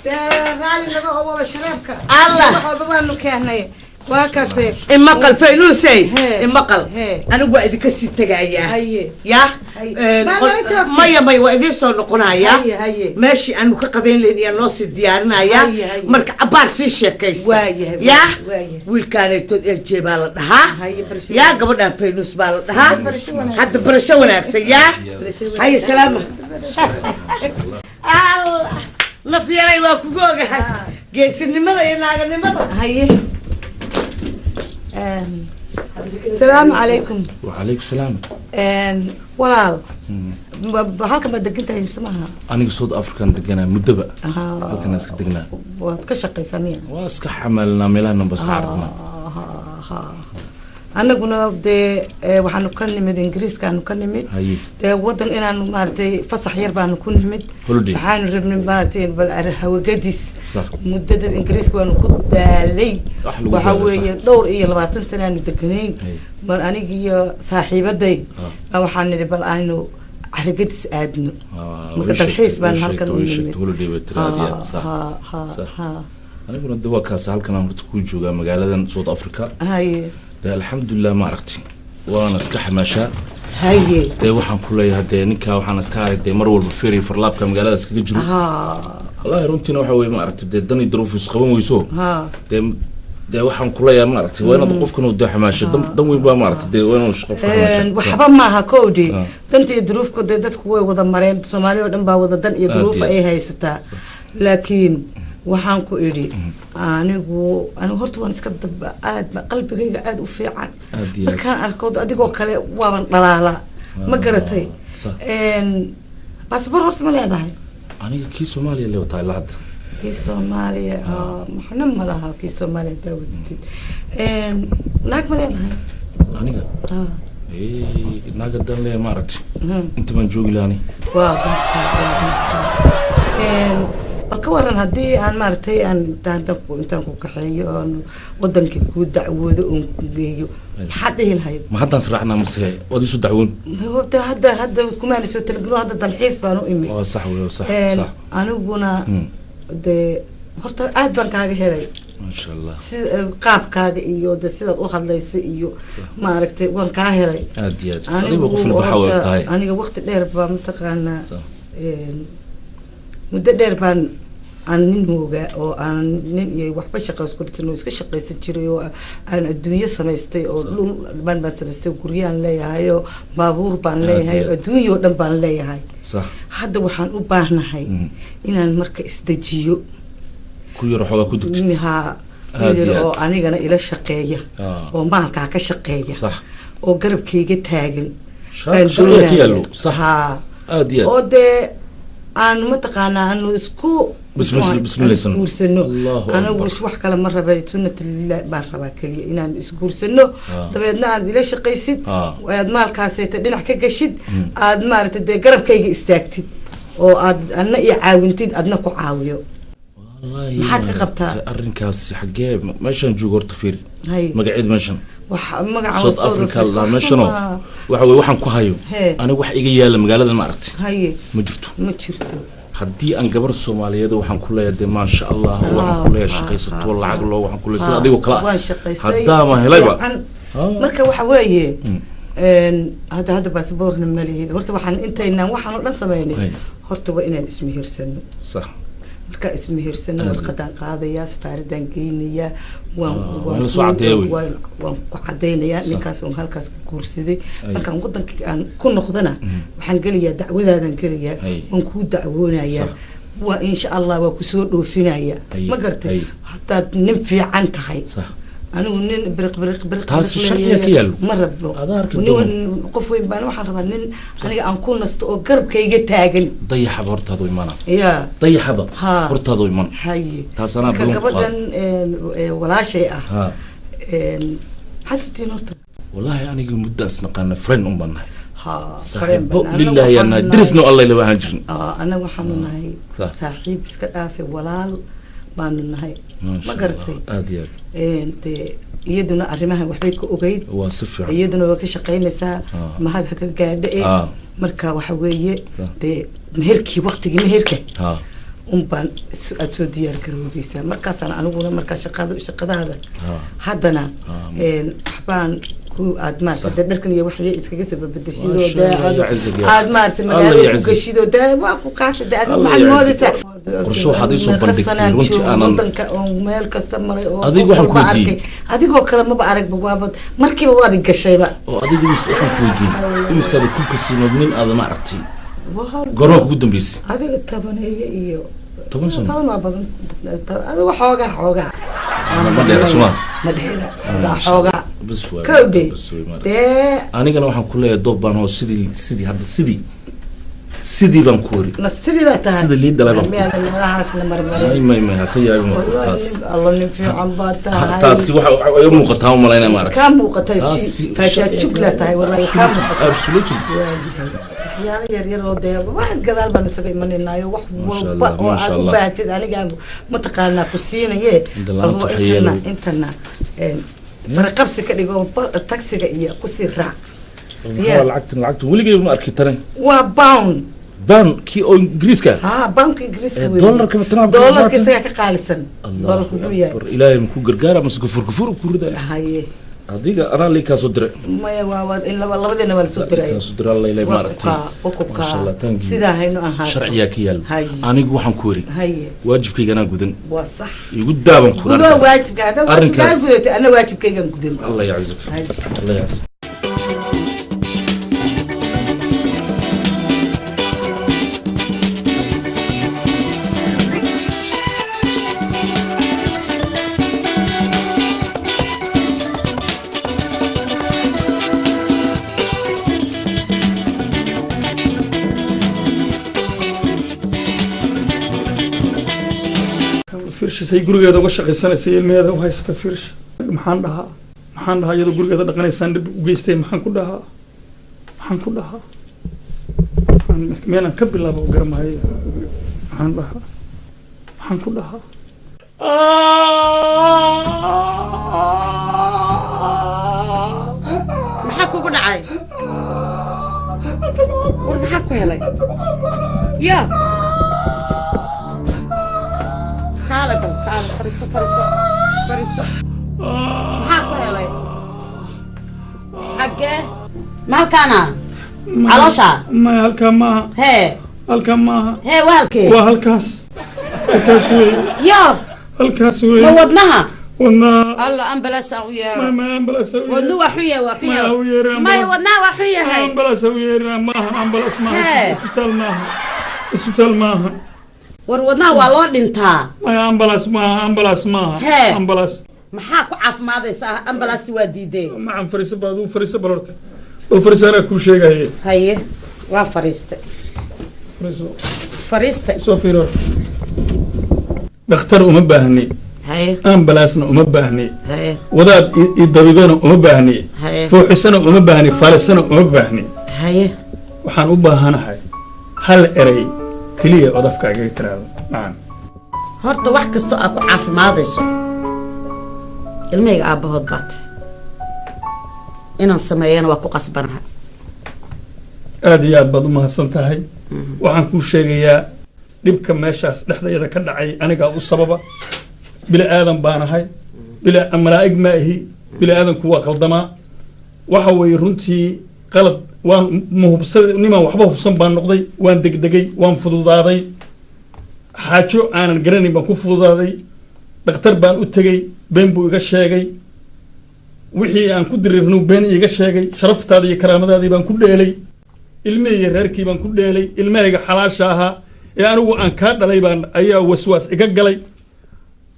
dee, raalli naga hobaba shareebka. Allah. Naga hoba baanu keenay. Waa kaase. Imaqal Faynuusey. Hee. Imaqal. Hee. Anigu waa idinka sii tegayaa. Haye. Ya. Haye. Een, Ma nala joogtid? Maya, maya, waa idiin soo noqonayaa. Haye, haye. Meeshii aanu ka qadayn lahayn ayaa noo sii diyaarinayaa. Haye, haye. Marka cabaar sii sheekaysta. Waayahay, ya. waayahay. Wiilkaanaytood LJ baa la dhahaa. Haye, barasho. Yaa, gabadhaan Faynuus baa la dhahaa. Barasho wanaagsan. Hadda barasho wanaagsan yaa. Barasho wanaagsan. Haye, salaama. Allah, naf yaray, waa kugu ogahay geesinimada iyo naaganimada. Haye. Salaamu calaykum. Wacalaykum salaam. Walaal, halkan baad degan tahay mise maaha? Aniga South African deganaa muddaba, halkan iska degnaa. Waad ka shaqaysaa miya? Waa iska xamaalinaa, meelaha ba iska aragnaa. Anaguna dee waxaanu ka nimid Ingiriiskaanu ka nimid. Dee wadan inaanu maaragtay fasax yar baanu ku nimid. Holiday. Waxaanu rabnay maaragtay bal hawagadis. Muddada Ingiriiska waanu ku daalay. Wax lagu waxa daalay, weeye dhowr iyo 20 sanaanu deganayn. Mar aniga iyo saaxiibaday baa waxaan nidhi bal aanu caragadis aadno. Marka dalxiis baan halkan u nimid. Holiday bay tiri, aad iyo aad, sax. Ha ha. Sax. Ha. Aniguna de waa kaas, halkan aan horta ku joogaa magaaladan South Africa. Dee alxamdulilah, ma aragtay, waana iska xamaashaa. Dee waxaan ku leeyahay, dee ninkaa waxaan iska arag dee mar walba feeriy farlaabka magaalada iskaga jiro. Wallahi runtiina waxa weye, ma aragtay, dee dan iyo daruuf is qaban weyso. Dee waxaan ku leeyahay, ma aragtay, waa inaad qofkan uu dee xamaasho, dan weyn baa, ma aragtay, dee waa inuu qofka xamaasho. Waxba maaha kowdhi. Danta iyo duruufku dee dadku way wada mareen, Soomaali oo dhan baa wada dan iyo Aad duruufa iyo ay haysataa, laakiin waxaan ku idhi anigu horta waan iska dab aad qalbigayga aad u fiican. Aad iyo aad. Markaan arko adigoo kale waaban dhalaalaa, ma garatay? Sax. Baasboor horta ma leedahay? Aniga kii Soomaaliya le wataa ilaa hadda. Kii Soomaaliya? Maxna ma laha kii Soomaaliya hadaa wadatid. Naag ma leedahay? Aniga? Naag haddaan leeyahay, ma aragtay, inta baan joogi lahani. Waa runtaa, waa runtaa. Bal ka waran haddii aan maaragtay aan intaan ku kaxeeyo oon wadankii kuu dacwoodo oon ku geeyo, maxaad dhihi lahayd? Ma haddaan israacnaa mase waad isu dacwoon? Hadda kumaana soo talagelo, hadda dalxiis baan u imi. Waa sax wey, waa sax. Sax. Aniguna dee horta aad baan kaaga helay. Maasha Allah. Si qaabkaaga iyo de sidaad u hadlaysa iyo maaragtay waan kaa helay. Aad iyo aad, adiga qof ilbaxa way tahay. Aniga waqti dheer baa mataqaanaa, muddo dheer baan aan nin hoogaa oo aan nin iyo waxba shaqa isku dhirtin oo iska shaqaysan jiray oo aan adduunyo samaystay oo dhul baan samaystay, guryaan leeyahay oo baabuur baan Aad leeyahay iyo oo aad. adduunyo oo dhan baan leeyahay. Hadda waxaan u baahnahay inaan marka isdejiyo. Ku yar xoogaa ku degtid. Haa. Aad yar iyo oo aad. anigana ila shaqeeya oo maalkaa ka shaqeeya oo garabkayga taagan baan sharciga ka doonaya. yaallo, sax. Haa. Aad iyo oo aad. Dee aanu mataqaanaa aanu isku Bismillaysano. Isguursano. Allahu Anigu akbar. wax kale ma raba, sunnatulillah baan rabaa keliya inaan isguursano. Dabeedna aad ila shaqaysid, aad maalkaaseeta dhinac ka gashid, aad maaragtay dee garabkayga istaagtid oo aad adna i caawintid, adna ku caawiyo. Wallaahi, Maxaad ka qabtaa? Arrinkaasi xaggee meeshaan joogo horta fiiri. Hay. Magaceed meeshan wax magaca South Africa la meeshano waxa weye waxaan ku hayo. Aniga wax iga yaala magaalada, ma aragtay, ma jirto. Ma jirto. Haddii aan gabar Soomaaliyeed, waxaan ku leeyahay dee maasha Allah, waxaan ku leeyahay shaqaysato, lacag loo, waxaan ku leeyahay sida adigoo kale ah. Waan shaqaystay Haddaama si helayba. fiican. Marka waxa weeye, hadda baasaboorna ma lihid. Horta waxaan intaynaan waxaan oo dhan samaynay, horta waa inaan ismehersano. Markaa ismehersano, warqadaan qaadayaa, safaaradaan geynayaa, waan waa in la soo caddeeyo wey. Waan ku cadaynayaa ninkaas oon halkaas ku guursaday. Markaan wadankii aan ku noqdana, waxaan gelayaa dacwadaadaan gelayaa. Waan kuu dacwoonayaa. Waa insha Allah waa kusoo dhoofinaya. Ma garatay? Haddaad nin fiican tahay. Anigu nin biriq biriq biriq Taasi biriq sharciga ka leeyahay yaallo. ma rabno. Adaa arki Nin doono. qof weyn baan, waxaan rabaa nin aniga aan ku nasto oo garabkayga taagan. Dayaxaba hortaadu imana. Ya. Dayaxaba hortaadu iman. Haye. Taas anaa Marka ballan ku gabadhan walaashay ah, maxaad sabtiin horta? Wallaahi aniga muddo isnaqaana, friend un baan nahay. Friend saaxiibo baan. Anaga lilaahi yaa nahay, waxaanu dirisna alla ila ahaan jirin. Anaga waxaanu nahay saaxiib iska dhaafay, walaal baanu nahay. Maasha Ma garatay? Allah, aad iyo aad. Dee iyaduna arrimahan waxbay ka ogeyd. Waa si fiican. Iyaduna waa ka shaqaynaysaa. Mahad ha ka gaadho. Marka waxa weeye, dee meherkii, waqtigii meherka. Unbaan aad soo diyaar garoobaysaa markaasaan aniguna markaa shaqada shaqadaada haddana waxbaan ku aad maarata dharkan iyo waxya iskaga soo babedeshidoo dee aad maarata magaalada ku geshidoo dee waa ku kaasa dee adigu maxaad moodataa Qorshe waxaad ii soo bandhigtay runtii aanan wadanka oo meel kasta maray oo Adigu waxaan ku weydiiyey. Adigoo kale maba aragba, waaba markiiba waad i gashayba. Oo adigu mise waxaan ku weydiiyey imisaada ku kasiinood nin aada ma aragtay garoonka ugu dambeysay? Adiga 10 iyo 10 sano. 10 waa badan, adiga xoogaa xoogaa. Ma dheera suma? Ma dheera, xoogaa xoogaa. Bas waa Kowdhe. bas way maaragtay. Dee Anigana waxaan ku leeyahay doob baan oo sidii sidii hadda sidii sidii baan ku wari. Ma sidii baa tahay? Sida lii dhalay baan ku Miyaadan meelahaasna marmarin? May may may, ha ka yaabin waa Wallahi taas. Allo nin fiican baa tahay. Taasi waxa iga muuqataa u malaynaya maaragtay. Kaa muuqatay. Taasi faashaa jugla tahay, wallahi kaa muuqatay. Absolutely. Waxyaalo yar yar oo dee wax gadaal baan isaga imanaynaayo wax Masha walba Allah, oo masha aad u Allah. baahatid aniga mataqaanaa ku siinaye. Inta la'aanta Allo, waxay intana yeelay. Intana faraqabsi ka dhigo taksiga iyo kusii raac. Maxaa lacagtan lacagtan weligay ma arki taran. Waa pound. Baan kii oo Ingiriiska. Ha, poundka Ingiriiska Ee, weeye. Doolarka ma tanaab- Doolarka isagaa ka qaalisan. Allahu Doolarku muxuu yahay? Akbar. Ilaahay ma ku gargaara mase gafur gafur ku ridaya? Haye. Adiga anaa lii kaasoo diray. Maya, waa in laba labadeena waa lasoo diray. Kaasoo diray alla ilaahay Waa maaragtay. Waa kubkaa. Masha Allah, thank you. Sidaa haynu ahaato. Sharciyaa ka yaal. Haye. Anigu waxaan ku wari Haye. waajibkayga anaa gudan. Waa sax. Igu daaban ku Gudo arrinkaas. waajibka haddaad waajibkaa Arrinkaas. gudatay, ana waajibkaygan gudan. Allah yaczik. Haye. Allah yaczik. Firshisay gurigeeda uga shaqaysanaysa, ilmaheeda u haysta firsh. Maxaan dhahaa, maxaan dhahaa iyadoo gurigeeda dhaqanaysaan dhib u geystay? Maxaan ku dhahaa, maxaan ku dhahaa? Meelaan ka bilaabo garamahayo. Maxaan dhahaa, maxaan ku dhahaa? Maxaa kugu dhacay? War maxaa ku helay? Ya kaale, bal kaale, fariiso fariiso fariiso. Maxaa ku helay? Xaggee? Ma halkaana caloosha? Maya, halkaa maaha. Hee? Halkaa maaha. Hee, waa halkee? Waa halkaas, halkaas wey. Ya Halkaas wey. Ma wadnaha? Wadnaha. Alla, ambalaas aan u yeero. Ma ambalaas ha u Wadnu waa xun yahay, waa xun Ma ha u yahay. yeerin Maya, ambalaas. wadnaha waa xun yahay. Ambalaas ha u yeerin, maaha ambalaas, maaha. Hee. Isbitaal maaha, isbitaal maaha. War wadnaha waa loo dhintaa. Maya, ambalaas maaha, ambalaas maaha. Hee. Ambalaas. Maxaa ku caafimaadaysaa? Ambalaasti waa diidee. Macan, fariiso ba adigu, fariiso bal horta, bal fariiso, anaa kuu sheegaye. Haye, waa fariistay. Fariiso. Fariistay. Soo fiiri horta, dhakhtar uma baahni. Haye. Ambalaasna uma baahni. Haye. Wadaad i dabibana uma baahni. Haye. Fuuxisana uma baahni, faalisana uma baahni. Haye. Waxaan u baahanahay hal erey keliya ood afkaaga tiraahdo, macan. Horta wax kastoo aad ku caafimaadayso, ilmahayga aabbahood baat inaan sameeyana waa ku qasbanaha. Aada iyo aad baad u mahadsan tahay. Waxaan kuu sheegayaa dhibka meeshaas dhexdayada ka dhacay anigaa u sababa. Bili aadan baanahay, bila malaa'ig ma ahi, bili aadanku waa qaldamaa. Waxa weeye runtii qalad waan mahubsa, nimaan waxba hubsan baan noqday. Waan degdegay, waan fududaaday, xaajo aanan garanayn baan ku fududaaday. Dhakhtar baan u tegey, been buu iga sheegay. Wixii aan ku diriirnu been iiga sheegay. Sharaftaada iyo karaamadaadii baan ku dheelay, ilmihii iyo reerkii baan ku dheelay. Ilmahayga xalaasha ahaa ee anigu aan kaa dhalay baan ayaa waswaas iga galay.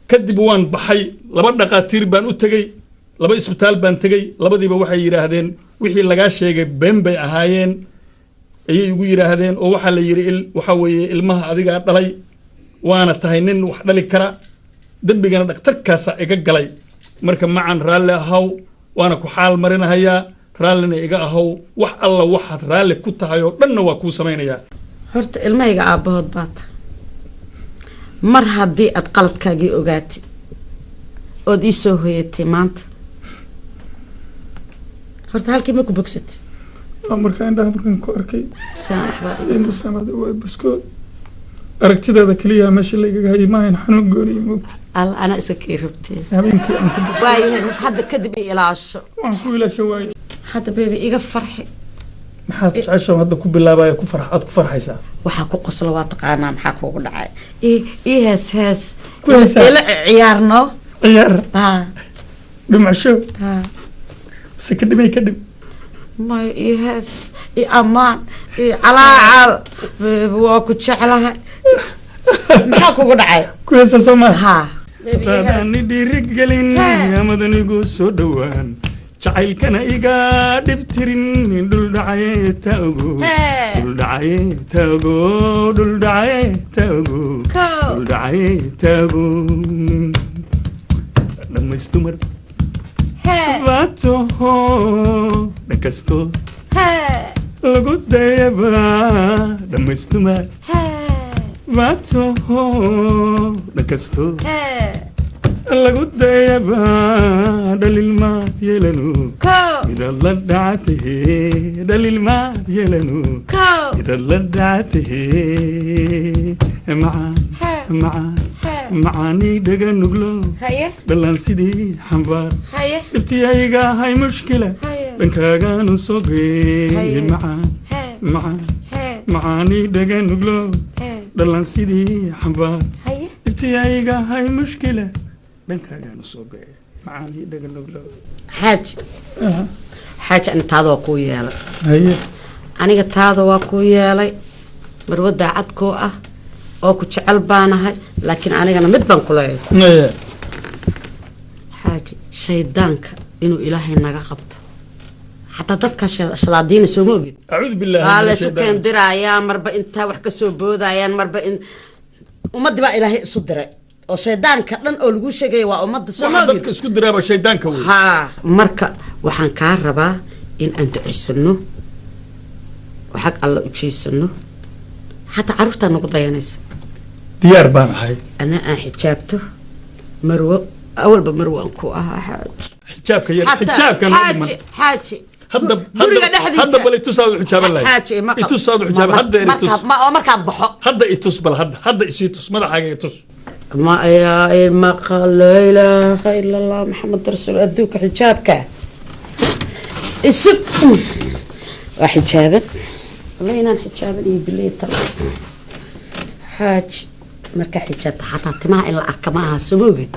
Kadib waan baxay, laba dhaqaatiir baan u tegey, laba isbitaal baan tegey. Labadiiba waxay yidhaahdeen wixii lagaa sheegay been bay ahaayeen ayay igu yidhaahdeen. Oo waxaa la yidhi waxaa weeye ilmaha adigaa dhalay, waana tahay nin wax dhali kara. Dembigana dhakhtarkaasaa iga galay. Marka macan, raalli ahaw, waana ku xaal marinahayaa. Raallina iga ahaw, wax alla waxaad raalli ku tahay oo dhanna waa kuu samaynayaa. Horta ilmahayga aabbahood baata, mar haddii aad qaladkaagii ogaatay ood ii soo hoyatay maanta, horta halkii ma ku bogsatay? Markaa indhaha markaan ku arkay Saamax baad iga tahay. Saamaxda waa baskood. Aragtidaada keliya meesha laygaga hayay maahan xanuun gooniyo moogta. Alla anaa iska kii rabtee. Habeenkii aan ku waayahay, hadda kadib i ilaasho. Waan ku ilaasho waaye. Hadda bebi iga farxi. Maxaad jeceshaa hadda ku bilaabaya ku farx aad ku farxaysaa? Waxaa ku qosla waa taqaanaa, maxaa kuugu dhacay? Ii hees hees. Ku heesaa? Ila ciyaarno. Ciyaar. Ha. Dhimasho. Ha. Se ka dhimay ka dhim. May, ii hees, ii ammaan, ii calaacal. Bebi waa ku jeclahay, maxaa kugu dhacay? Ku heesaa soo maa? Ha. Baby, ii hees. Hadaani dhiirigelin amadan igu soo dhowaan, jacaylkana iga dhibtirin, dhul dhacaye taago, dhul dhacaye taago, dhul dhacaye taago, dhul dhacaye taago, dhammaystumar baatoho dhankasto lagu dayaba, dhammaystumar baatoho dhankasto lagu dayaba, dhalilmaad yeelanu idaad la dhacatahe, dhalilmaad yeelanu idaad la dhacatahe, macaan macaan macaanii dhaga nuglo, dhallaan sidii xambaar, dhibtiyayga ahay mushkila dhankaagaanu sogey, macaan macaan macaanii dhaga nuglo, dhallaan sidii xambaar, dhibtiyayga ahay mushkila dhankaagaanu sogey, macaanii dhaga nuglo. Xaaji, xaaji, ani taada waa kuu yeelay. Haye. Aniga taada waa kuu yeelay, marwo daacad kuu ah oo ku jecel baanahay, laakiin anigana mid baan ku leeyahay. Haye. Xaaji, shaydaanka inuu Ilaahay naga qabto, xataa dadka shadaadiina sooma ogid? Acuudu billahi waa min la isu ashaytaan. keendirayaa marba intaa wax kasoo boodayaan, marba in ummadii baa Ilaahay isu diray oo shaydaanka dhan oo lagu sheegaya waa ummadda, sooma waxa ogid? Dadka isku diraaba shaydaanka wey. Haa, marka waxaan kaa rabaa in aan ducaysano oo xag Alla u jeysano, xataa carruurtaa nagu dayanaysa. Diyaar baan ahay. Ana aan xijaabto, marwo awalba marwo aan ku ahaa, xaaji. Xijaabka yar. Xataa- Xijaabka noo dhiman. Xaaji, xaaji. Hadda guriga hadda dhexdiisa. Hadda bal itusaad u xijaaban lahayd. Xaaji, maqal. Itusaad u xijaaban hadda itus. Oo markaan baxo. Hadda itus bal, hadda hadda isii tus, madaxaaga itus. Ma ayaa maqal, laa ilaaha ila Allah Maxamed rasuul. Adduunka xijaabka isug waa xijaaban, wallahi inaan xijaaban iyo bilay tal. Xaaji, markaa xijaabta xataa timaha in la arka ma aha, soo ma ogid?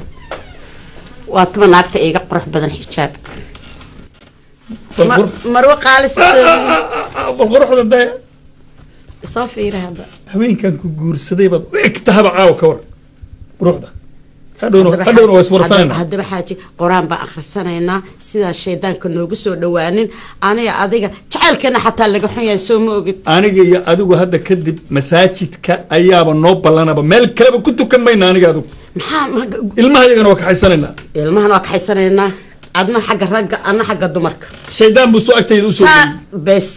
Waa tuma naagta iiga qurux badan xijaab? Bal qurux. Marwo qaalis. Bal quruxda daya. Soo fiiri hadda. Haweenkan ku guursaday baad u eg tahaba caawa, ka war quruxda? Hadhowna hadhowna waa iswarsanayna. Haddaba xaaji, qur-aan baan akhrisanaynaa sidaa shaydaanka noogu soo dhawaanin, aniga adiga jacaylkeena xataa laga xun yahay, soo ma ogid? Aniga iyo adigu hadda kadib masaajidka ayaaba noo ballanaba, meel kaleba ku tukan mayna aniga adigu. Maxaa Ilmaha iyagana waa kaxaysanaynaa. Ilmahana waa kaxaysanaynaa, adna xagga ragga, adna xagga dumarka. Shaydaan buu soo agtayda usoo saa bes,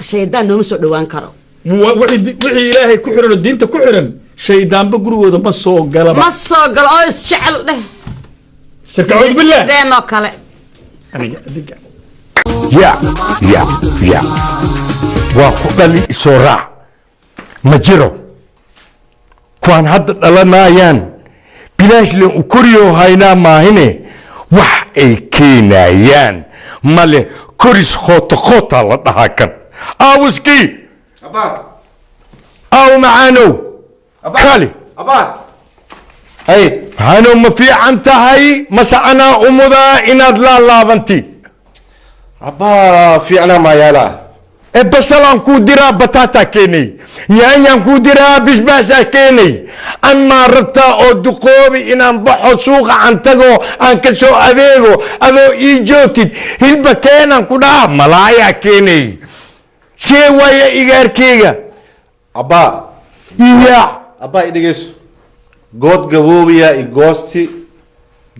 shaydaan nooma soo dhawaan karo. Wixii Ilaahay ku xiran oo diinta ku xiran shaydaanba gurigooda ma soo galaba. Ma soo galo oo isjecel dheh. Shirka acuudu billah. Sideenoo kale. Aniga adiga. Ya ya ya, waa ku dhali isoo raac ma jiro. Kuwaan hadda dhalanayaan bilaash len u koriyo haynaa maahine, wax ay keenayaan male. Koris khoota khoota la dhahaa kan aawiskii aaw macaanow kali. Hay. Macaanow, ma fiican tahay mase anaa umudaa inaad laalaabanti? Abbaa, fiicnaa maayaala. E basalaan kuu diraa, batata keenay, yaanyaan kuu diraa, bisbaasaa keenay. An maa rabtaa oo duqoobi inaan baxo suuqa aan tago aan ka soo adeego adoo ii joogtid? Hilba keenan ku dhaha, malaayaa keenay. See waaya igaarkeyga? Abbaa. Ya. Abbaa, i dhegeyso. Good gaboobiyaa i goosti,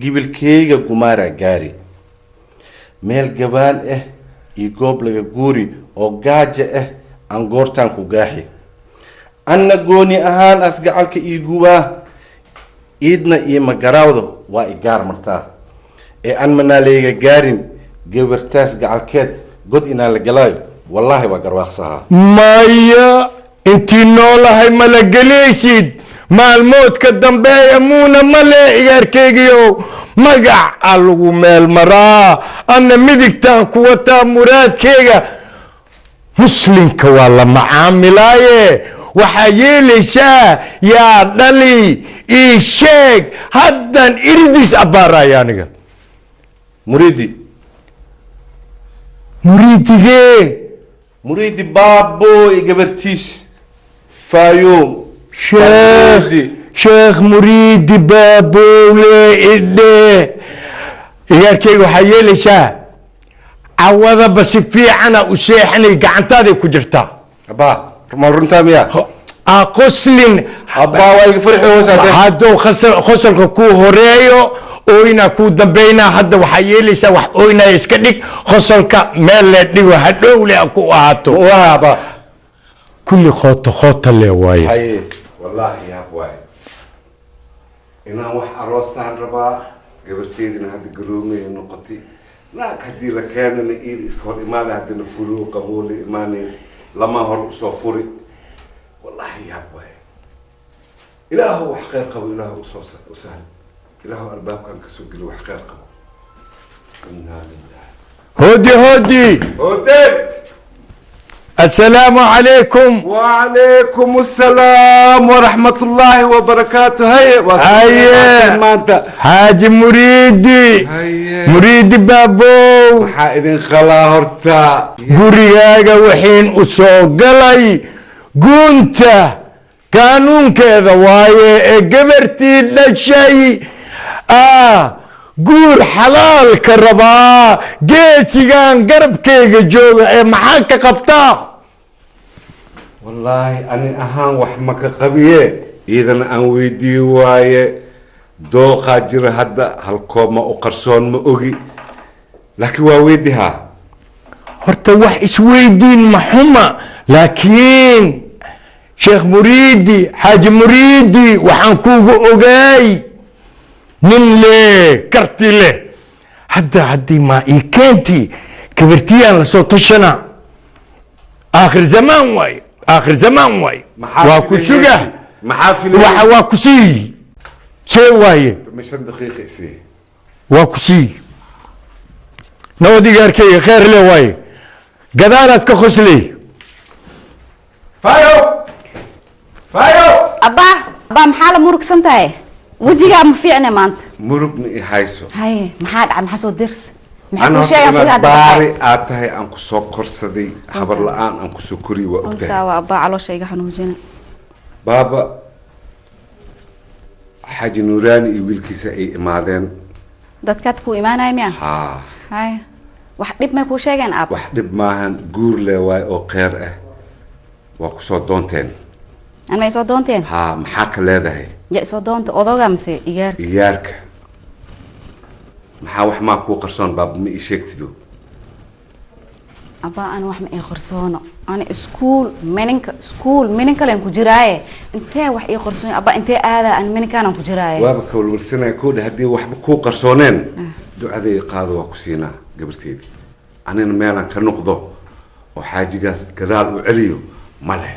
gibilkeyga gumaaraa gaari, meel gabaan ah iyo goob laga guuri oo gaaja ah aan goortaan ku gaaxi. Anna gooni ahaan asgacalka ii gubaa, iidna iyo magaraawda waa i gaar martaa ee an manaa layga gaarin gabartaas gacalkeed god inaan la galaayo, wallaahi waa garwaaqsahaa. Maya, Intii noolahay malagelaysid maalmoodka dambeeya muuna male igaarkeygiyo magac a lagu meel maraa anna midigtaan ku wataa muraadkeyga muslimka waa la macaamilaaye waxaa yeelaysaa yaa dhali ii sheeg haddan iridiis abbaaraya aniga muriidi muriidigee muriidi baabo iyo gabartiis faayoom sheekh sheekh muriidi baabowle idhe igaarkeyga waxaa yeelaysaa cawadaba si fiicana u seexanay gacantaaday ku jirtaa abaa ma runtaa miya qoslin abaa waa iga farxi hoos hadee hadduu qosolka kuu horeeyo ooynaa kuu dambeynaa hadda waxaa yeelaysaa wax ooynaya iska dhig qosolka meel le dhigo hadhow le ku ahaato abaa kulli qoota qoota le waaye haye wallaahi yaab waaye inaan wax aroosaan rabaa gabarteydina hadda garoomaya noqotay naag haddii la keenana iida iska hor imaanay haddana furuu qaboo la imaanay lama hor usoo furi wallaahi yaab waaye ilaahu wax khayr qabo ilaahu usoo u sahal ilaahu albaabkan kasoo geli wax khayr qabo innaa lillahi hoodi hoodi hoodeen assalaamu calaykum وعليكم السلام ورحمة الله وبركاته. هيا هيا. maanta xaaji muriidi هيا muriidi baabow maxaa idin qalaa horta gurigaaga wixiin u soo galay guunta kaanuunkeeda waaye ee gabartii dhashay guur xalaalka rabaa geesigan garabkayga jooga ee maxaa ka qabtaa wallaahi ani ahaan wax ma ka qabiye iidana aan weydiiye waaye dooqaa jira hadda halkoo ma u qarsoon ma ogi laakiin waa weydihaa horta wax isweydiin ma xuma laakiin sheekh muriidi xaaji muriidi waxaan kuugu ogaay nin leh karti leh hadda haddii maa ii keenti gabartiyaan lasoo tashana aakhir zamaan waaye aakhir zamaan waaye waa ku suga maxaa filay waxa waa ku sii see waaye shan daqiiqa isii waa ku sii nabadigaarkeyga khayr le waaye gadaalaad ka qosley fayo fayo abbaa abbaa maxaa la murugsan tahay wejigaa ma fiicne maanta murugna i hayso haye maxaa dhacay maxaa soo dirsa maxaa ana kuu horta sheegaa inaad kuga baari hadda aad tahay aan kusoo korsaday habar la-aan aan kusoo koriyey waa ogtahay runtaa waa abbaa caloosha iga xanuujina baaba xaaji nuuraani iyo wiilkiisa ay imaadeen dadkaad kuu imaanaya miya haa haye wax dhib may kuu sheegeen aab wax dhib maahan guur le waay oo kheyr ah waa kusoo doonteen an ma isoo doonteen haa maxaa ka leedahay ya isoo doonta odoga mise igaarka igaarka maxaa wax maa kuu qarsoon baaba ma ii sheegtido abbaa ani wax ma ii qarsoono ani iskuul mininka iskuul minin kalen ku jiraaye intee wax ii qarsoon abbaa intee aadaa ani mininkaanaan ku jiraaye waaba ka walwalsanaya koodha haddii waxba kuu qarsooneen ducaday qaado waa ku siinaa gabarteedii anina meelaan ka noqdo oo xaajigaas gadaal u celiyo ma leh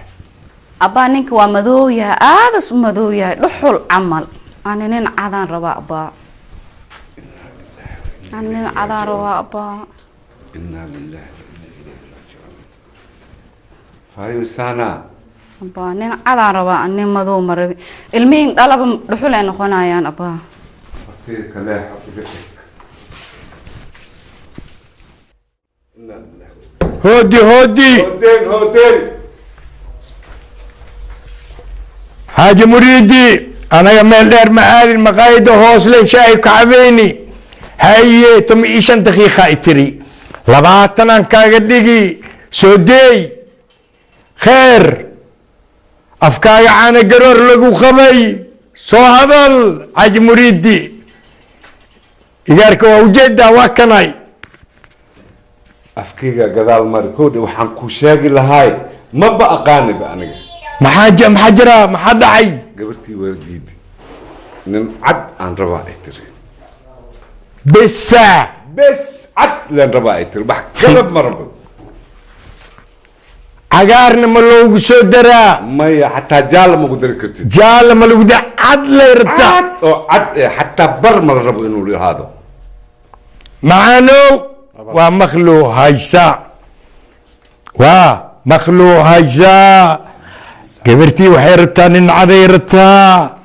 abbaa ninka waa madoow yahay aadas u madoow yahay dhuxul camal ani nin cadaan rabaa abbaa ani nin cadaan rabaa abbaa innaa lillahi wa innaa ilayhi raajicuun fayo sana abbaa nin cadaan rabaa ani nin madoow ma rabi ilmihiin dhalaba dhuxul ay noqonayaan abbaa fartida kaleexo iga tag innaa lillahi hoodi hoodi hoodeen hoodeen xaaji muriidi anaga meel dheer ma aadin maqaayada hoosle shaahi ka cabeyni haye 15 daqiiqa i tiri 20 kaaga dhigi soo deey kheer afkaaga caana garoor lagu qabay soo hadal xaaji muriidi igaarka waa ujeedaa waa kanay afkayga gadaal mari koodha waxaan ku sheegi lahaay maba aqaaniba aniga maxaa maxaa jira maxaa dhacay gabartii waa diiday nin cad aan rabaa ay tiri bisa bes cad leen rabaa ay tiri wax kalab ma rabo Cagaarna ma loogu soo daraa? Maya, xataa jaalla ma ku dari kartid. Jaalla ma lagu daa, cad lay rabtaa. Cad oo cad eh, xataa bar ma la rabo inuu ahaado. Macaanow, waa makhluu haysaa, waa makhluu haysaa. Gabartii waxay rabtaa nin caday rabtaa.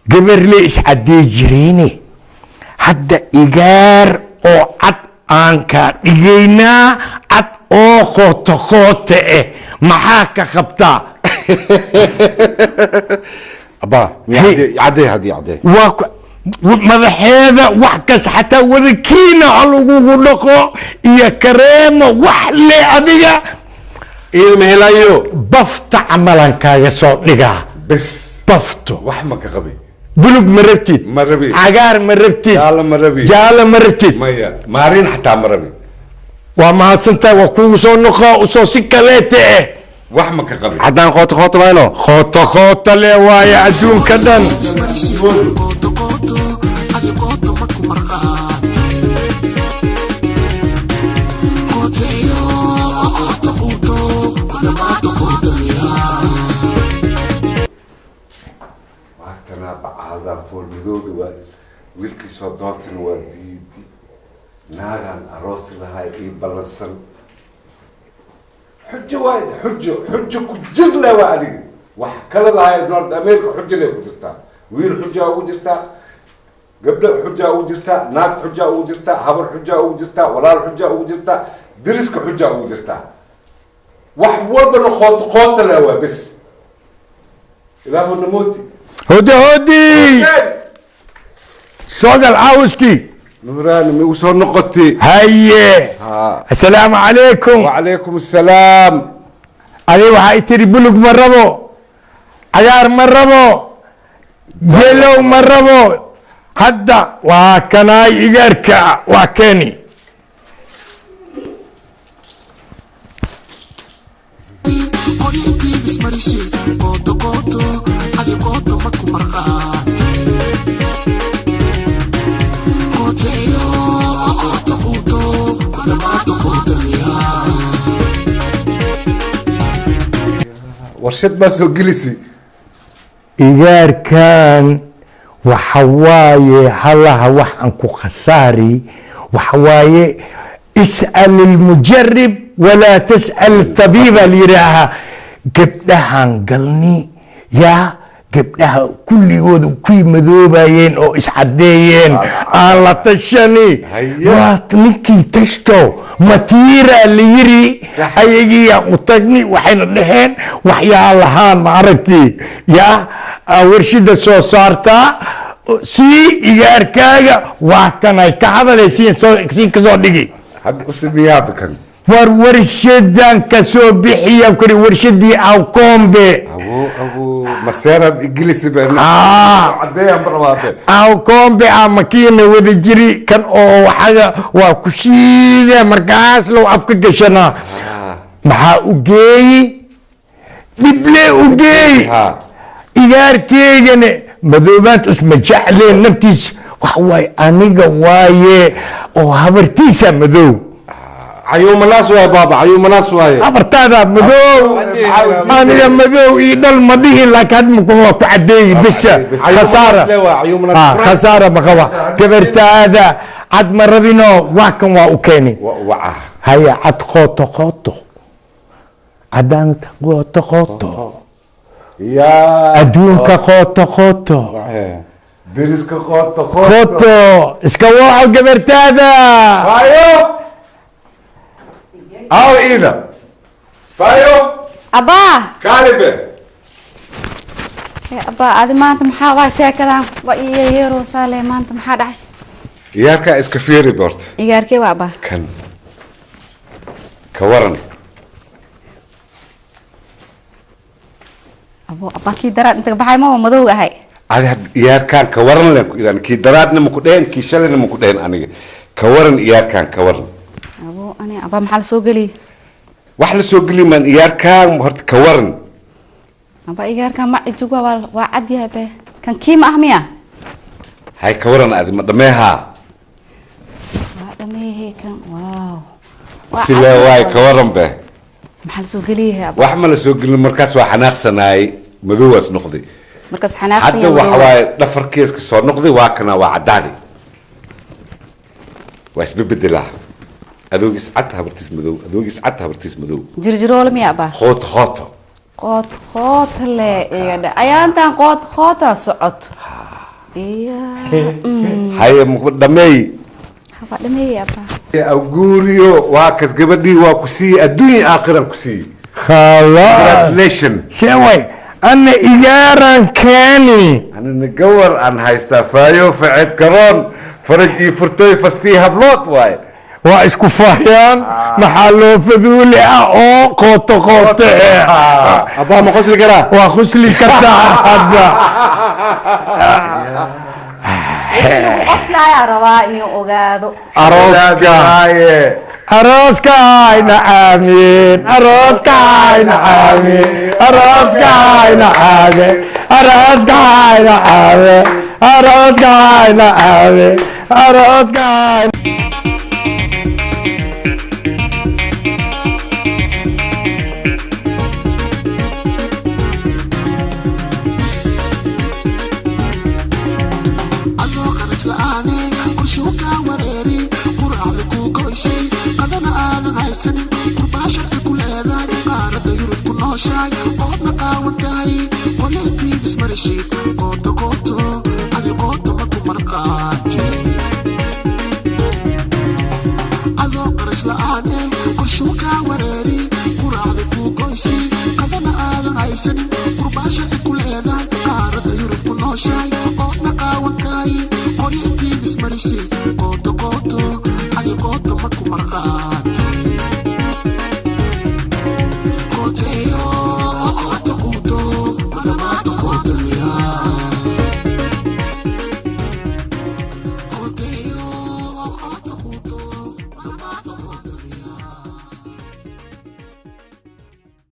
Gabar le iscaddee jireene, hadda igaar oo cad aan kaa dhigaynaa, cad oo qooto qoote eh, maxaa ka qabtaa? Abaa cadee, haddii cadee. Waa madaxeeda wax kasta, xataa wadakiina ha lagugu dhaqo iyo kareemo wax le adiga ilma helayo. Bafta camalan kaaga soo dhigaa. Bes. Bafto. Wax ma ka qabi. Bulug ma rabtid? Ma rabi. Cagaar ma rabtid? Jaalo ma rabi. Jaalo ma rabtid? Maya, maarin xataa ma rabi. Waa mahadsantahay, waa kugu soo noqo usoo si kaleete eh. Wax ma ka qabi. Haddaan qooto qooto mayno. Qooto qoota le waaye adduunka dhan. Waatanaa bacaadaan foolmadooda, waa wiilkii soo doontana, waa diidi naagaan aroosi lahaa ii ballansan. Xujo waay, xujo xujo ku jir le waa adiga wax kala lahay. North America xujo lay ku jirtaa, wiil xujaa ugu jirtaa, gabdho xujaa ugu jirtaa, naag xujaa ugu jirtaa, habar xujaa ugu jirtaa, walaal xujaa ugu jirtaa, deriska xujaa ugu jirtaa, wax walbana qoota qoota le waa bes. Ilaahu namooti. Hodi hodi, soo gal caawiskii. Nuuraani ma igu soo noqotay? Haye. Assalaamu calaykum. Wacalaykum assalaam. Adi waxaa i tiri bulug ma rabo, cagaar ma rabo, yelow ma rabo. Hadda waa kanaay igaarka, waa keeni. Warshad baa soo gelisi. Igaarkan waxa waaye halaha wax aan ku khasaari, waxa waaye is'al ilmujarib walaa tas'al tabiiba layidhaahaa. Gabdhahan galni yaa gabdhaha kulligooda kuwii madoobayeen oo iscadeeyeen aan la tashani, waa ninkii tashto matiiraa la yiri. Ayagiyaa u tagni, waxayna dhaheen waxyaalahaan ma aragti yaa warshida soo saartaa sii igaarkaaga, waa kanay ka hadalay siin kasoo dhigi. Hadda usimiyaaba kan. War warshadan kasoo bixiya kuri, warshadii Awkombe. Abo abo maseerad ingilisi ba. Cadeeyaan barwaade. Awkombe a makiina wada jiri kan oo waxaga waa ku shiida, markaas low afka gashanaa. Maxaa u geeyi dhible u geeyi igaarkeygane madoobaanta usma jecleen naftiisa, waxa waaye aniga waaye oo habartiisa madow. Cayuumanaas waaye baaba, cayuumanaas waaye. Habartaada madow, aniga madow ii dhal ma dhihin, laakiin hadda makuma waa ku cadeeyi bisa khasaara. Khasaara ma qaba. Gabartaada cad ma rabino, waa kan waa u keeni. Haya, cad qooto qooto, cadaanta qooto qooto, adduunka qooto qooto, deriska qooto. Qooto iska waco gabartaada. Fayo, aw ida Fayo. Abbaa. Kaalibe. Abbaa, adi maanta maxaa waa sheekadan waa iyo yeeroo saale, maanta maxaa dhacay? Igaarkaa iska fiiri borta. Igaarkee waa abbaa? Kan ka waran. Abo abbaa, kii daraad inta baxay ma madow ahay? Adi had iyaarkaan ka waran leen ku iraan, kii daraadna ma ku dheheen, kii shalayna ma ku dheheen, aniga ka waran, iyaarkaan ka waran. Abo ani abbaa, maxaa la soo geliyey? Wax la soo geli maan, iyaarkaan horta ka waran. Abbaa, igaarkaan ma cijuga, waa cad yahay be, kan kii ma ah miya? Hay, ka waran adi, ma dhameehaa? Waa dhameehe kan, waaw. Usile waay, ka waran be? Maxaa la soo geliyahay, abba? Wax ma la soo gelin. Markaas waa xanaaqsanaayay, madoowaas noqday. Markaas xanaaqsan. Hadda waxa waaye dhafarkiiska soo noqday, waa kana, waa caddaadi, waa isbebedelaa. Adoogiis cad, habartiis madow, adoogiis cad, habartiis madow. Jirjiroole miya, abba? Qoot hooto. Qoot qoot le iga dhe, ayaantan qoot qootaa socot iya. Haye, dhameey. Waa dhameeyey, abba. Awguuriyo, waa kas, gabadhii waa ku siiyey, adduunya aakhiran ku siiyey. Khalaas. Congratulation. Sheway ana igaaran keeni. Anina gawar aan haystaa, faayo faced karoon faraj iyo furtooy fastii hablood waaye. Waa isku fahyaan, maxaa loo faduuli ah oo qooto qoote? Abbaa, ma qosli karaa? Waa qosli kartaa hadda. Inuu qoslaayaa rabaa inuu ogaado. Arooska, arooska ayna aamin, arooska ayna aamin, arooska ayna aamin, arooska ayna aamin, arooska ayna aamin, arooska ayna. Adoo qarash la'aane, qorshuhu kaa wareeri, quracda kuu goysay, qadana aadan haysanin, qurbaa sharci ku leedahay, qaaradda Yurub ku nooshahay, oodna qaawan tahay, qoleetiid ismarishid, qooto qooto adi qooto ma ku marqaati. Adoo qarash la'aane, qorshuhu kaa wareeri, quracda kuu goysay, qadana aadan haysanin.